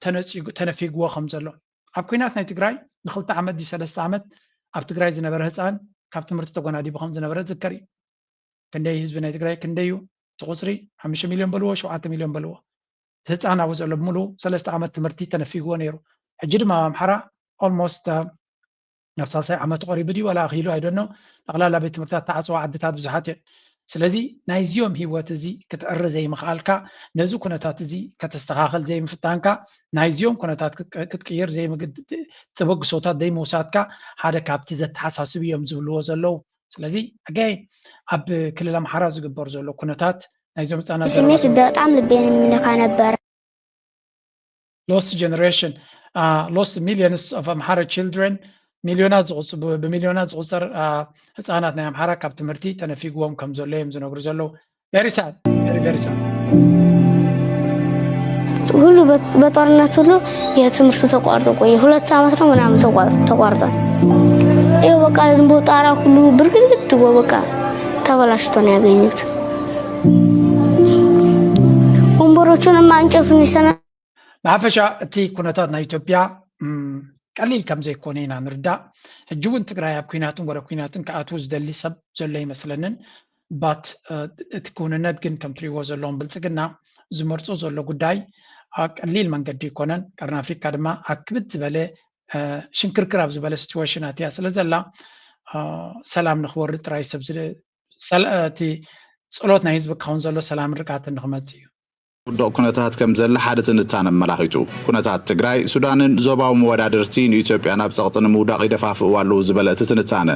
ተነፂጉ ተነፊግዎ ከም ዘሎ ኣብ ኩናት ናይ ትግራይ ንክልተ ዓመት ድዩ ሰለስተ ዓመት ኣብ ትግራይ ዝነበረ ህፃን ካብ ትምህርቲ ተጎናዲቡ ከም ዝነበረ ዝከር እዩ። ክንደይ ህዝቢ ናይ ትግራይ ክንደይ እዩ እቲ ቁፅሪ ሓሙሽተ ሚልዮን በልዎ ሸውዓተ ሚልዮን በልዎ እቲ ህፃን ኣብኡ ዘሎ ብምሉ ሰለስተ ዓመት ትምህርቲ ተነፊግዎ ነይሩ። ሕጂ ድማ ኣብ ኣምሓራ ኦልሞስት ናብ ሳልሳይ ዓመቱ ቀሪቡ ድዩ ዋላ ኣኺሉ ኣይደኖ ጠቕላላ ቤት ትምህርትታት ተዓፅዋ ዓድታት ብዙሓት እየን። ስለዚ ናይዚኦም ህይወት እዚ ክትዕሪ ዘይምኽኣልካ ነዚ ኩነታት እዚ ከተስተኻኽል ዘይምፍታንካ ናይዚኦም ኩነታት ክትቅይር ተበግሶታት ዘይምውሳድካ ሓደ ካብቲ ዘተሓሳስብ እዮም ዝብልዎ ዘለዉ። ስለዚ ኣጋይ ኣብ ክልል ኣምሓራ ዝግበር ዘሎ ኩነታት ናይዞም ህፃናት ስሜት በጣም ልቤን የሚነካ ነበር። Lost generation, uh, lost millions of Amhara children, ሚሊዮናት ዝቁጽ ብሚሊዮናት ዝቁጸር ህፃናት ናይ ኣምሓራ ካብ ትምህርቲ ተነፊግዎም ከም ዘሎ እዮም ዝነግሩ ዘለዉ። Very sad, very very sad. ሁሉ በጦርነት ሁሉ የትምህርቱ ተቋርጦ ቆየ። ሁለት ዓመት ነው ምናምን ተቋርጧል። ይኸው በቃ ዝንቦ ጣራ ሁሉ ብርግድ ብሎ በቃ ተበላሽቶ ነው ያገኘሁት። ወንበሮቹንማ እንጨቱን ይሰና ብሓፈሻ እቲ ኩነታት ናይ ኢትዮጵያ ቀሊል ከም ዘይኮነ ኢና ንርዳእ። ሕጂ እውን ትግራይ ኣብ ኩናትን ወረ ኩናትን ክኣትዉ ዝደሊ ሰብ ዘሎ ይመስለንን። But እቲ ክውንነት ግን ከም ትሪእዎ ዘለኹም ብልፅግና ዝመርፆ ዘሎ ጉዳይ ቀሊል መንገዲ ኣይኮነን። ቀርኒ ኣፍሪካ ድማ ኣብ ክብድ ዝበለ ሽንክርክር ኣብ ዝበለ situation ኣትያ ስለ ዘላ ሰላም ንክወርድ ጥራይ ሰብ እቲ ፀሎት ናይ ህዝቢ ክኸውን ዘሎ ሰላምን ርግኣትን ንክመፅእ እዩ። ውዱቕ ኩነታት ከም ዘለ ሓደ ትንታነ ኣመላኺቱ። ኩነታት ትግራይ፣ ሱዳንን ዞባዊ መወዳድርቲ ንኢትዮጵያ ናብ ጸቕጢ ንምውዳቕ ይደፋፍእዋ ኣለዉ ዝበለ እቲ ትንታነ፣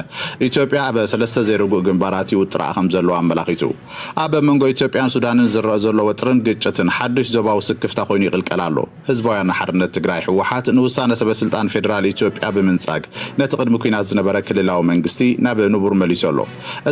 ኢትዮጵያ ኣብ ሰለስተ ዘይርጉእ ግንባራት ይውጥራኣ ከም ዘለዋ ኣመላኺቱ። ኣብ መንጎ ኢትዮጵያን ሱዳንን ዝረአ ዘሎ ወጥርን ግጭትን ሓድሽ ዞባዊ ስክፍታ ኮይኑ ይቕልቀል ኣሎ። ህዝባውያን ሓርነት ትግራይ፣ ህወሓት፣ ንውሳነ ሰበ ስልጣን ፌደራል ኢትዮጵያ ብምንጻግ፣ ነቲ ቅድሚ ኲናት ዝነበረ ክልላዊ መንግስቲ ናብ ንቡር መሊሱ ኣሎ።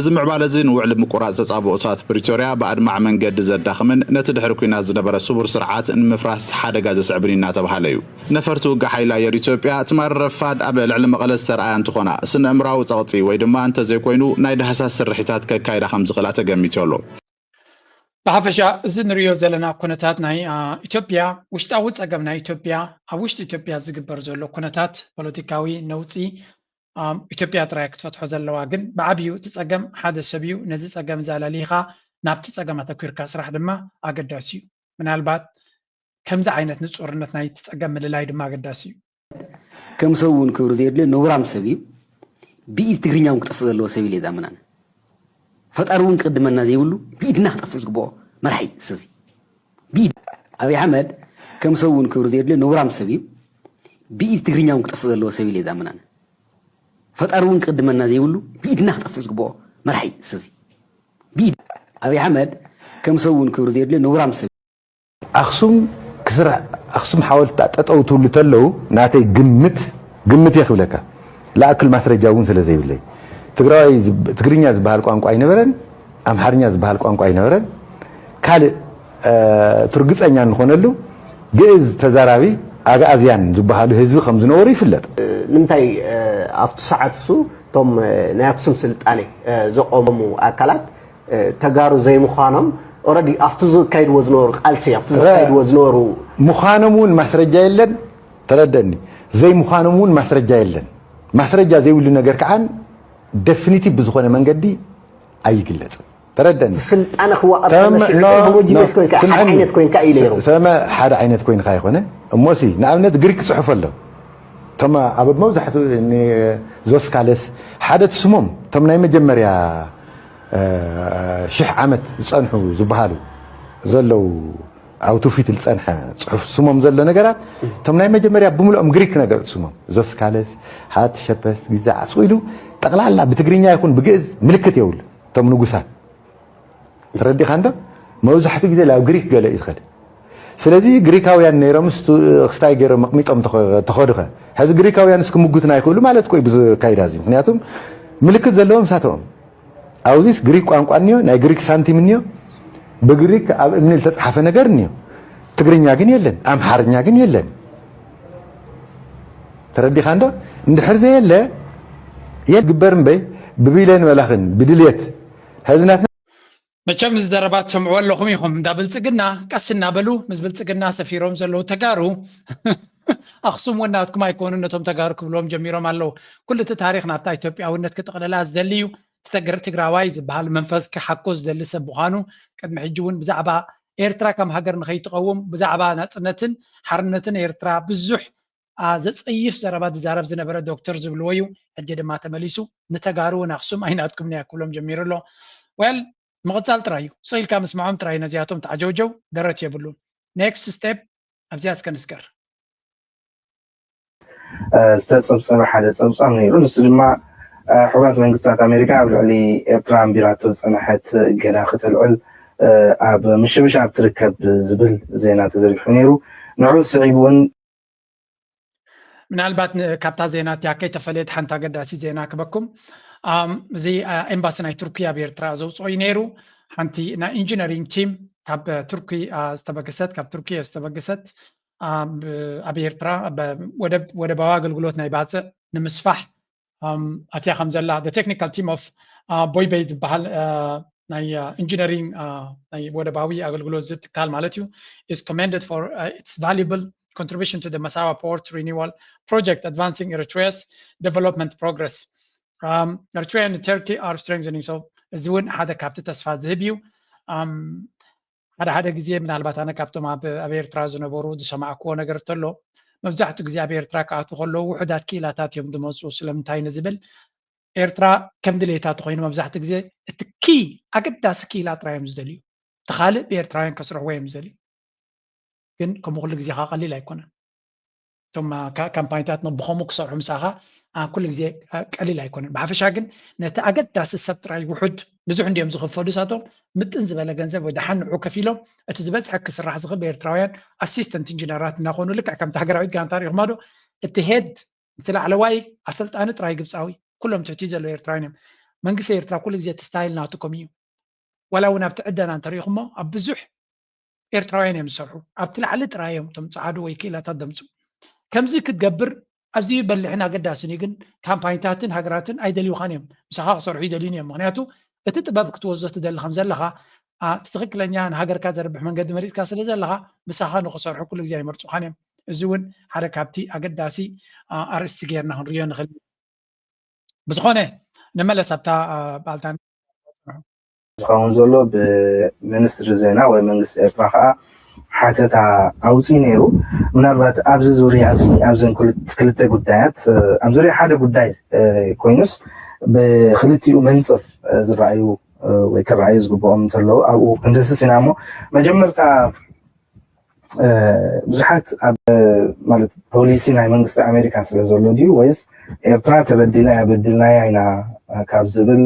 እዚ ምዕባለ እዚ ንውዕል ምቁራጽ ተጻብኦታት ፕሪቶርያ ብኣድማዒ መንገዲ ዘዳኽምን ነቲ ድሕሪ ኲናት ዝነበረ ስቡር ስርዓት ንምፍራስ ሓደጋ ዘስዕብን እዩ እናተባሃለ እዩ። ነፈርቲ ውግእ ሓይሊ ኣየር ኢትዮጵያ ትማሊ ረፋድ ኣብ ልዕሊ መቐለ ዝተረኣያ እንትኾና፣ ስነ-እምራዊ ጸቕጢ ወይ ድማ እንተዘይኮይኑ ናይ ዳህሳስ ስርሒታት ከካይዳ ከም ዝኽእላ ተገሚቱ ኣሎ። ብሓፈሻ እዚ ንሪኦ ዘለና ኩነታት ናይ ኢትዮጵያ፣ ውሽጣዊ ጸገም ናይ ኢትዮጵያ፣ ኣብ ውሽጢ ኢትዮጵያ ዝግበር ዘሎ ኩነታት ፖለቲካዊ ነውጺ ኢትዮጵያ ጥራይ ክትፈትሖ ዘለዋ። ግን ብዓብዩ እቲ ጸገም ሓደ ሰብ እዩ። ነዚ ጸገም እዚ ኣላሊኻ ናብቲ ጸገም ኣተኲርካ ስራሕ ድማ ኣገዳሲ እዩ። ምናልባት ከምዚ ዓይነት ንጹርነት ናይቲ ጸገም ምልላይ ድማ ኣገዳሲ እዩ። ከም ሰብ እውን ክብሪ ዘየድልዮ ነውራም ሰብ እዩ። ብኢድ ትግርኛ እውን ክጠፍእ ዘለዎ ሰብ ኢለ ዝኣምን ኣነ። ፈጣሪ እውን ክቕድመና ዘይብሉ ብኢድና ክጠፍእ ዝግብኦ መራሒ እዩ ሰብ እዚ። ብኢድ ኣብይ ኣሕመድ ከም ሰብ እውን ክብሪ ዘየድልዮ ነውራም ሰብ እዩ። ብኢድ ትግርኛ እውን ክጠፍእ ዘለዎ ሰብ ኢለ ዝኣምን ኣነ። ፈጣሪ እውን ክቕድመና ዘይብሉ ብኢድና ክጠፍእ ዝግብኦ መራሒ እዩ ሰብ እዚ። ብኢድ ኣብይ ኣሕመድ ከም ሰብ እውን ክብሪ ዘየድልዮ ነውራም ሰብ ኣኽሱም ክስራሕ ኣኽሱም ሓወልቲ ጠጠው ትብሉ ተለው ናተይ ግምት ግምት እየ ክብለካ። ለኣክል ማስረጃ እውን ስለ ዘይብለይ ትግራዋይ ትግርኛ ዝበሃል ቋንቋ ኣይነበረን፣ ኣምሓርኛ ዝበሃል ቋንቋ ኣይነበረን። ካልእ ትርግፀኛ እንኾነሉ ግእዝ ተዛራቢ ኣግኣዝያን ዝበሃሉ ህዝቢ ከም ዝነበሩ ይፍለጥ። ንምንታይ ኣብቲ ሰዓት እሱ እቶም ናይ ኣክሱም ስልጣኔ ዘቆሙ ኣካላት ተጋሩ ዘይምዃኖም ኦረዲ ኣብቲ ዝካይድዎ ዝነበሩ ቃልሲ ኣብቲ ዝካይድዎ ዝነበሩ ምዃኖም እውን ማስረጃ የለን። ተረደኒ። ዘይምዃኖም እውን ማስረጃ የለን። ማስረጃ ዘይብሉ ነገር ከዓ ደፊኒቲቭ ብዝኾነ መንገዲ ኣይግለፅን። ተረደኒ። ስልጣነ ክዋቐር ተመ- ከሎ ሽዑ no, ተሞጂበስ no, ኮይንካ ሓደ ስምዐኒ። ዓይነት ኮይንካ እዩ ነይሩ። ተመ ሓደ ዓይነት ኮይንካ ኣይኮነን። እሞሲ ንኣብነት ግሪክ ክፅሑፍ ኣሎ። ተማ ኣብ መብዛሕትኡ ዞስካለስ ሓደ ትስሞም እቶም ናይ መጀመርያ ሽሕ ዓመት ዝፀንሑ ዝበሃሉ ዘለዉ ኣብ ትውፊት ዝፀንሐ ፅሑፍ ስሞም ዘሎ ነገራት እቶም ናይ መጀመርያ ብምልኦም ግሪክ ነገር ስሞም ዞስካለስ ሃት ሸፐስ ግዛ ዓስቑ ኢሉ ጠቕላላ ብትግርኛ ይኹን ብግእዝ ምልክት የብሉ። እቶም ንጉሳት ተረዲኻ እንዶ መብዛሕትኡ ግዜ ናብ ግሪክ ገለ እዩ ዝኸድ። ስለዚ ግሪካውያን ነይሮምስ ክስታይ ገይሮም ኣቕሚጦም ተኸዱኸ ሕዚ ግሪካውያን እስክምጉትና ይኽእሉ ማለት እኮ እዩ ብዝካይዳ እዚ ምክንያቱም ምልክት ዘለዎም እሳተኦም ኣብዚስ ግሪክ ቋንቋ እኒዮ፣ ናይ ግሪክ ሳንቲም እኒዮ፣ ብግሪክ ኣብ እምኒ ዝተፅሓፈ ነገር እኒዮ። ትግርኛ ግን የለን፣ ኣምሓርኛ ግን የለን። ተረዲኻ እንዶ እንድሕር ዘየለ የግበር እምበይ ብቢለን መላኽን ብድልየት ሕዚ ናትና መቸም እዚ ዘረባ ትሰምዕዎ ኣለኹም ኢኹም። እንዳ ብልፅግና ቀስ እናበሉ ምስ ብልፅግና ሰፊሮም ዘለዉ ተጋሩ ኣኽሱም እውን ናትኩም ኣይኮኑን ነቶም ተጋሩ ክብልዎም ጀሚሮም ኣለዉ። ኩሉ እቲ ታሪኽ ናብታ ኢትዮጵያውነት ክጥቕልላ ዝደሊ እዩ። ትግራዋይ ዝበሃል መንፈስ ክሓኮ ዝደሊ ሰብ ምዃኑ ቅድሚ ሕጂ እውን ብዛዕባ ኤርትራ ከም ሃገር ንኸይትቐውም ብዛዕባ ናፅነትን ሓርነትን ኤርትራ ብዙሕ ዘፀይፍ ዘረባ ዝዛረብ ዝነበረ ዶክተር ዝብልዎ እዩ። ሕጂ ድማ ተመሊሱ ንተጋሩ እውን ኣኽሱም ኣይናትኩም እያ ክብሎም ጀሚሩ ኣሎ። ወል ምቕፃል ጥራይ እዩ። ስቕ ኢልካ ምስምዖም ጥራይ ነዚኣቶም ተዓጀውጀው ደረት የብሉን። ኔክስት ስቴፕ ኣብዚኣ እስከ ንስገር። ዝተፀብፀበ ሓደ ፀብፃብ ነይሩ። ንሱ ድማ ሕቡራት መንግስታት ኣሜሪካ ኣብ ልዕሊ ኤርትራ ኣንቢራቶ ዝፀንሐት እገዳ ክተልዕል ኣብ ምሽብሻብ ትርከብ ዝብል ዜና ተዘርጊሑ ነይሩ። ንዑ ስዒቡ እውን ምናልባት ካብታ ዜና እቲኣ ከይተፈለየት ሓንቲ ኣገዳሲ ዜና ክበኩም። እዚ ኤምባሲ ናይ ቱርኪ ኣብ ኤርትራ ዘውፅኦ እዩ ነይሩ። ሓንቲ ናይ ኢንጂነሪንግ ቲም ካብ ቱርኪ ዝተበገሰት ካብ ቱርኪ ዝተበገሰት ኣብ ኤርትራ ወደባዊ ኣገልግሎት ናይ ባፅዕ ንምስፋሕ ኣትያ ከም ዘላ the technical team of ቦይበይ ዝበሃል ናይ ኢንጂነሪንግ ናይ ወደባዊ ኣገልግሎት ዝትካል ማለት እዩ is commended for its valuable contribution to the Massawa port renewal project advancing Eritrea's development progress. Eritrea and Turkey are strengthening so እዚ እውን ሓደ ካብቲ ተስፋ ዝህብ እዩ። ሓደ ሓደ ግዜ ምናልባት ኣነ ካብቶም ኣብ ኣብ ኤርትራ ዝነበሩ ዝሰማዕክዎ ነገር እንተሎ መብዛሕትኡ ግዜ ኣብ ኤርትራ ክኣትዉ ከለዉ ውሑዳት ክኢላታት እዮም ዝመፁ ስለምንታይ ንዝብል ኤርትራ ከም ድሌታ ተኮይኑ መብዛሕትኡ ግዜ እቲ ኪ ኣገዳሲ ክኢላ ጥራይ እዮም ዝደልዩ እቲ ካልእ ብኤርትራውያን ከስርሕዎ እዮም ዝደልዩ ግን ከምኡ ኩሉ ግዜ ከዓ ቀሊል ኣይኮነን እቶም ካምፓኒታት ብከምኡ ክሰርሑ ምሳኻ ኩሉ ግዜ ቀሊል ኣይኮነን ብሓፈሻ ግን ነቲ ኣገዳሲ ሰብ ጥራይ ውሑድ ብዙሕ እንዲዮም ዝኽፈሉ ሳቶም ምጥን ዝበለ ገንዘብ ወይ ደሓን ንዑ ከፊሎም እቲ ዝበዝሐ ክስራሕ ዝኽእል ብኤርትራውያን ኣሲስተንት ኢንጂነራት እናኾኑ ልክዕ ከምቲ ሃገራዊት ጋንታ ሪኹማ ዶ እቲ ሄድ እቲ ላዕለዋይ ኣሰልጣኒ ጥራይ ግብፃዊ ኩሎም ትሕቲ ዘለዉ ኤርትራውያን እዮም መንግስቲ ኤርትራ ኩሉ ግዜ እቲ ስታይል ናቱ ከምኡ እዩ ዋላ እውን ኣብቲ ዕደና እንተሪኢኹሞ ኣብ ብዙሕ ኤርትራውያን እዮም ዝሰርሑ። ኣብቲ ላዕሊ ጥራይ እዮም እቶም ጸዓዱ ወይ ክኢላታት ደምጹ። ከምዚ ክትገብር ኣዝዩ በሊሕን ኣገዳስን እዩ። ግን ካምፓኒታትን ሃገራትን ኣይደልዩኻን እዮም፣ ምሳኻ ክሰርሑ ይደልዩን እዮም። ምክንያቱ እቲ ጥበብ ክትወስዶ ትደሊ ከም ዘለኻ፣ እቲ ትኽክለኛ ንሃገርካ ዘርብሕ መንገዲ መሪፅካ ስለ ዘለኻ፣ ምሳኻ ንክሰርሑ ኩሉ ግዜ ኣይመርፁኻን እዮም። እዚ እውን ሓደ ካብቲ ኣገዳሲ ኣርእስቲ ጌርና ክንሪኦ ንኽእል። ብዝኾነ ንመለስ ኣብታ ባልታ ዝኸውን ዘሎ ብሚኒስትሪ ዜና ወይ መንግስቲ ኤርትራ ከዓ ሓተታ ኣውፅኡ ነይሩ። ምናልባት ኣብዚ ዙርያ እዚ ኣብዘን ክልተ ጉዳያት ኣብ ዙርያ ሓደ ጉዳይ ኮይኑስ ብክልቲኡ መንፅር ዝረኣዩ ወይ ክረኣዩ ዝግብኦም እንተለዉ ኣብኡ ክንድህስስ ኢና። እሞ መጀመርታ ብዙሓት ኣብ ማለት ፖሊሲ ናይ መንግስቲ ኣሜሪካ ስለ ዘሎ ድዩ ወይስ ኤርትራ ተበዲላ እያ በዲልናያ ኢና ካብ ዝብል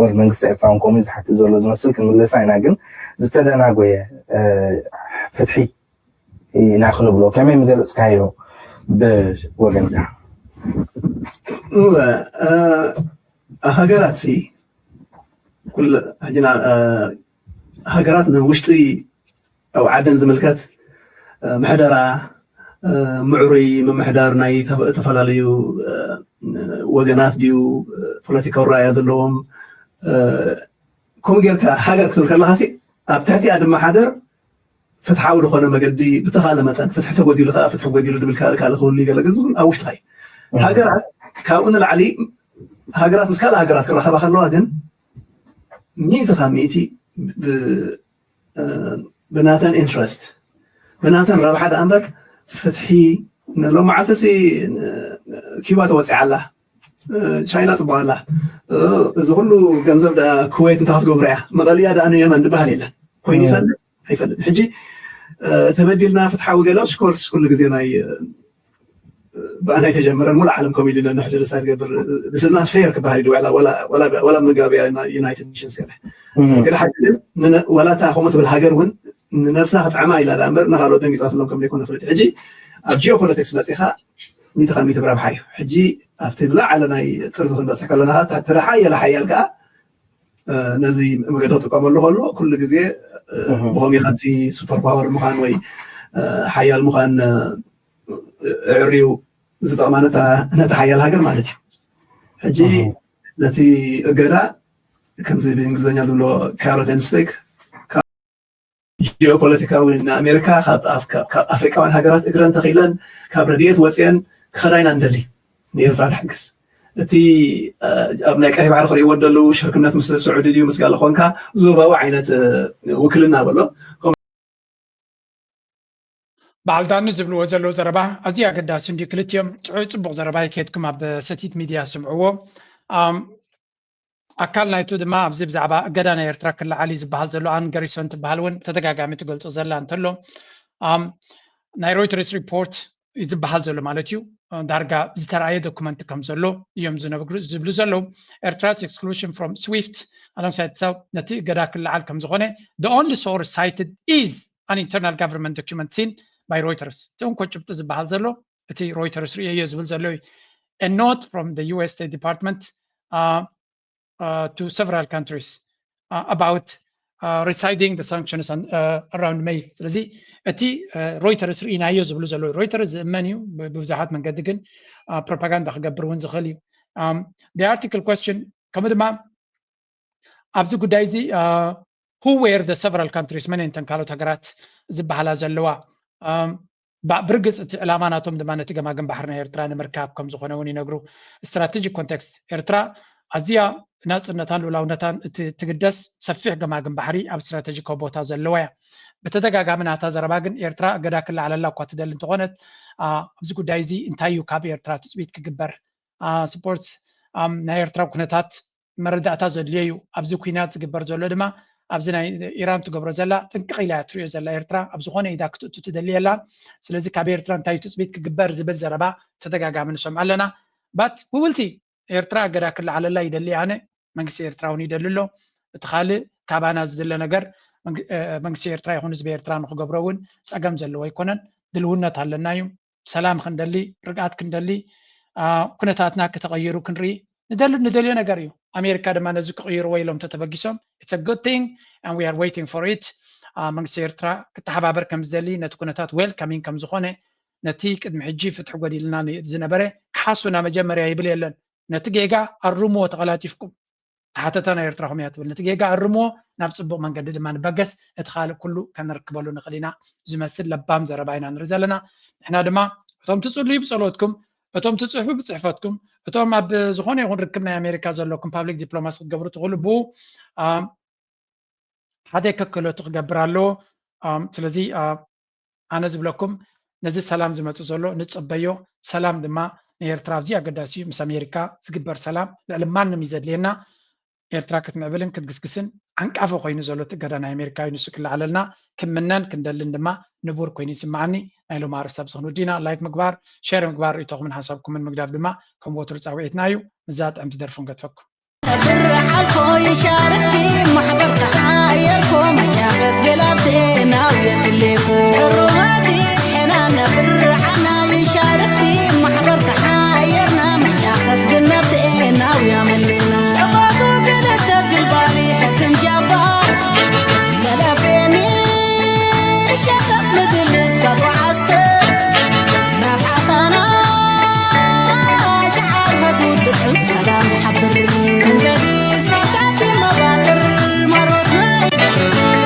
ወል መንግስቲ ኤርትራ እውን ከምኡ ዝሓትት ዘሎ ዝመስል ክንምለሳ ኢና። ግን ዝተደናጎየ ፍትሒ ኢና ክንብሎ ከመይ ምገለፅካዮ ብወገንካ? ሃገራት ሲ ኩለ ሕጂና ሃገራት ንውሽጢ ኣብ ዓደን ዝምልከት ምሕደራ ምዕሩይ ምምሕዳር ናይ ዝተፈላለዩ ወገናት ድዩ ፖለቲካዊ ራእያ ዘለዎም ከምኡ ጌርካ ሃገር ክትብል ከለኻ ሲ ኣብ ትሕቲኣ ድማ ሓደር ፍትሓዊ ዝኾነ መገዲ ብተኻለ መጠን ፍትሒ ተጎዲሉ ከዓ ፍትሒ ጎዲሉ ድብል ካልእ ክህሉ ይገለ ግን ዝብል ኣብ ውሽጥኻ እዩ። ሃገራት ካብኡ ንላዕሊ ሃገራት ምስ ካልእ ሃገራት ክራኸባ ከለዋ ግን ሚእቲ ካብ ሚእቲ ብናተን ኢንትረስት ብናተን ረብሓ ደኣ እምበር ፍትሒ ሎም መዓልቲ ሲ ኪባ ተወፂዓ ኣላ ቻይና ፅቡቅ ኣላ እዚ ኩሉ ገንዘብ ደኣ ኩዌት እንታይ ክትገብሮ እያ መቐልያ ደኣ ንየመን ዝበሃል የለን ኮይኑ ይፈልጥ ኣይፈልጥ ሕጂ ተበዲልና ፍትሓዊ ገለ ኦፍኮርስ ኩሉ ግዜ ናይ ብኣና ኣይተጀመረን ሙሉ ዓለም ከምኡ ኢሉ ነንሕድርሳ ትገብር ብስና ፌር ክበሃል ኢሉ ዋላ መጋቢያ ዩናይትድ ኔሽንስ ገለ ግን ሓቂ ግን ዋላ እታ ከምኡ ትብል ሃገር እውን ንነብሳ ክጥዕማ ኢላ ዳ እምበር ንካልኦት ደንጊፃትሎም ከም ዘይኮነ ፍልጥ ሕጂ ኣብ ጂኦፖለቲክስ መፂኻ ሚእቲ ካብ ሚእቲ ብረብሓ እዩ ሕጂ ኣብቲ ዝለዓለ ናይ ጥርዚ ክንበፅሕ ከለና ትረሓ የለ ሓያል ከዓ ነዚ መገዲ ክጥቀመሉ ከሎ ኩሉ ግዜ ብኸም ካብቲ ሱፐር ፓወር ምዃን ወይ ሓያል ምዃን ዕርዩ ዝጠቕማ ነቲ ሓያል ሃገር ማለት እዩ። ሕጂ ነቲ እገዳ ከምዚ ብእንግሊዝኛ ዝብሎ ካሮት ኤንድ ስቲክ ጂኦፖለቲካዊ ንኣሜሪካ ካብ ኣፍሪቃውያን ሃገራት እግረን ተኺለን ካብ ረድኤት ወፅአን ክኸዳ ኢና ንደሊ ንኤርትራ ንሕግዝ እቲ ኣብ ናይ ቀይ ባሕሪ ክርእይዎ ደለዉ ሽርክነት ምስ ስዑዲ ድዩ ምስ ጋለ ኮንካ ዞባዊ ዓይነት ውክልና በሎ በዓል ዳኒ ዝብልዎ ዘለዉ ዘረባ ኣዝዩ ኣገዳሲ እንድዩ ክልቲኦም ጥዑይ ፅቡቕ ዘረባ ይከድኩም ኣብ ሰቲት ሚድያ ስምዕዎ ኣካል ናይቱ ድማ ኣብዚ ብዛዕባ እገዳ ናይ ኤርትራ ክለዓል እዩ ዝበሃል ዘሎ ኣን ገሪሶን ትበሃል እውን ተደጋጋሚ ትገልጾ ዘላ እንተሎ ናይ ሮይተርስ ሪፖርት እዩ ዝበሃል ዘሎ ማለት እዩ ዳርጋ ዝተረኣየ ዶኩመንት ከም ዘሎ እዮም ዝነግሩ ዝብሉ ዘለዉ ኤርትራስ exclusion from swift alongside ነቲ እገዳ ክለዓል ከም ዝኾነ the only source cited is an internal government document seen by Reuters እቲ እንኮ ጭብጢ ዝበሃል ዘሎ እቲ ሮይተርስ ርእየዮ ዝብል ዘሎ እዩ a note from the U S State Department uh, uh, to several countries uh, about uh, reciting the sanctions and, uh, around May ስለዚ እቲ ሮይተርስ ርኢናዮ ዝብሉ ዘለዉ ሮይተርስ ዝእመን እዩ ብብዙሓት መንገዲ ግን ፕሮፓጋንዳ ክገብር እውን ዝኽእል እዩ the article question ከምኡ ድማ ኣብዚ ጉዳይ እዚ who were the several countries መን እንተን ካልኦት ሃገራት ዝበሃላ ዘለዋ ብርግፅ እቲ ዕላማ ናቶም ድማ ነቲ ገማግም ባሕሪ ናይ ኤርትራ ንምርካብ ከም ዝኾነ እውን ይነግሩ strategic context ኤርትራ ኣዝያ ናፅነታን ልኡላውነታን እቲ ትግደስ ሰፊሕ ገማግም ባሕሪ ኣብ ስትራተጂካዊ ቦታ ዘለዋ እያ ብተደጋጋሚ ናታ ዘረባ ግን ኤርትራ እገዳ ክለዓለላ እኳ ትደሊ እንተኾነት ኣብዚ ጉዳይ እዚ እንታይ እዩ ካብ ኤርትራ ትፅቢት ክግበር ስፖርት ናይ ኤርትራ ኩነታት መረዳእታ ዘድልዮ እዩ ኣብዚ ኩናት ዝግበር ዘሎ ድማ ኣብዚ ናይ ኢራን ትገብሮ ዘላ ጥንቅቕ ኢላ እያ ትሪኦ ዘላ ኤርትራ ኣብ ዝኾነ ኢዳ ክትእቱ ትደሊ የላን ስለዚ ካብ ኤርትራ እንታይ ትፅቢት ክግበር ዝብል ዘረባ ተደጋጋሚ ንሰምዖ ኣለና but we will see ኤርትራ እገዳ ክለዓለላ ይደሊ ኣነ መንግስቲ ኤርትራ እውን ይደሊ ኣሎ እቲ ካልእ ካባና ዝድለ ነገር መንግስቲ ኤርትራ ይኹን ህዝቢ ኤርትራ ንክገብሮ እውን ፀገም ዘለዎ ኣይኮነን ድልውነት ኣለና እዩ ሰላም ክንደሊ ርግኣት ክንደሊ ኩነታትና ክተቐይሩ ክንርኢ ንደልዮ ነገር እዩ። ኣሜሪካ ድማ ነዚ ክቕይርዎ ኢሎም ተተበጊሶም it's a good thing and we are waiting for it። መንግስቲ ኤርትራ ክተሓባበር ከም ዝደሊ፣ ነቲ ኩነታት welcoming ከም ዝኾነ፣ ነቲ ቅድሚ ሕጂ ፍትሒ ጎዲልና ዝነበረ ክሓሱና መጀመርያ ይብል የለን። ነቲ ጌጋ ኣርምዎ ተቐላጢፍኩም። ተሓተታ ናይ ኤርትራ ኹም እያ ትብል። ነቲ ጌጋ ኣርምዎ፣ ናብ ጽቡቕ መንገዲ ድማ ንበገስ፣ እቲ ካልእ ኩሉ ከነርክበሉ ንኽእል ኢና ዝመስል ለባም ዘረባ ኢና ንርኢ ዘለና። ንሕና ድማ እቶም ትጽልዩ ብጸሎትኩም፣ እቶም ትጽሕፉ ብጽሕፈትኩም፣ እቶም ኣብ ዝኾነ ይኹን ርክብ ናይ ኣሜሪካ ዘለኩም ፓብሊክ ዲፕሎማሲ ክትገብሩ ትኽእሉ ብኡ ሓደ ከክእለቱ ክገብር ኣለዎ። ስለዚ ኣነ ዝብለኩም ነዚ ሰላም ዝመጽእ ዘሎ ንጸበዮ። ሰላም ድማ ንኤርትራ ኣዝዩ ኣገዳሲ እዩ። ምስ ኣሜሪካ ዝግበር ሰላም ልዕሊ ማንም እዩ ዘድልየና። ኤርትራ ክትምዕብልን ክትግስግስን ዓንቃፊ ኮይኑ ዘሎ እቲ እገዳ ናይ ኣሜሪካ እዩ። ንሱ ክለዓለልና ክምነን ክንደልን ድማ ንቡር ኮይኑ ይስምዓኒ። ናይ ሎም ኣርእስቲ ኣብዚ ክንውድእ ኢና። ላይክ ምግባር፣ ሼር ምግባር፣ ርእይቶኹምን ሓሳብኩምን ምግዳፍ ድማ ከም ወትሩ ጻውዒትና እዩ። ምዛ ጥዕምቲ ደርፉ ንገድፈኩም። ብርዓልኮ ይሻርክቲ ማሕበር ተሓየርኮ መጫኸት ገላብቴ ናብ የትሌኮ ሕሩማቲ ሕና ነብርዓና ይሻርክቲ ማሕበር ተሓየርና መጫኸት ግነብቴ ናብ ያመሌና ዕባቱ ገለተ ግልባሊ ሕክም ጃባ ለለቤኒ ሸከም ምድልስ ተጓዓዝተ ረብሓታና ሸዓር ፈትውልኩም ሰላም ሓብር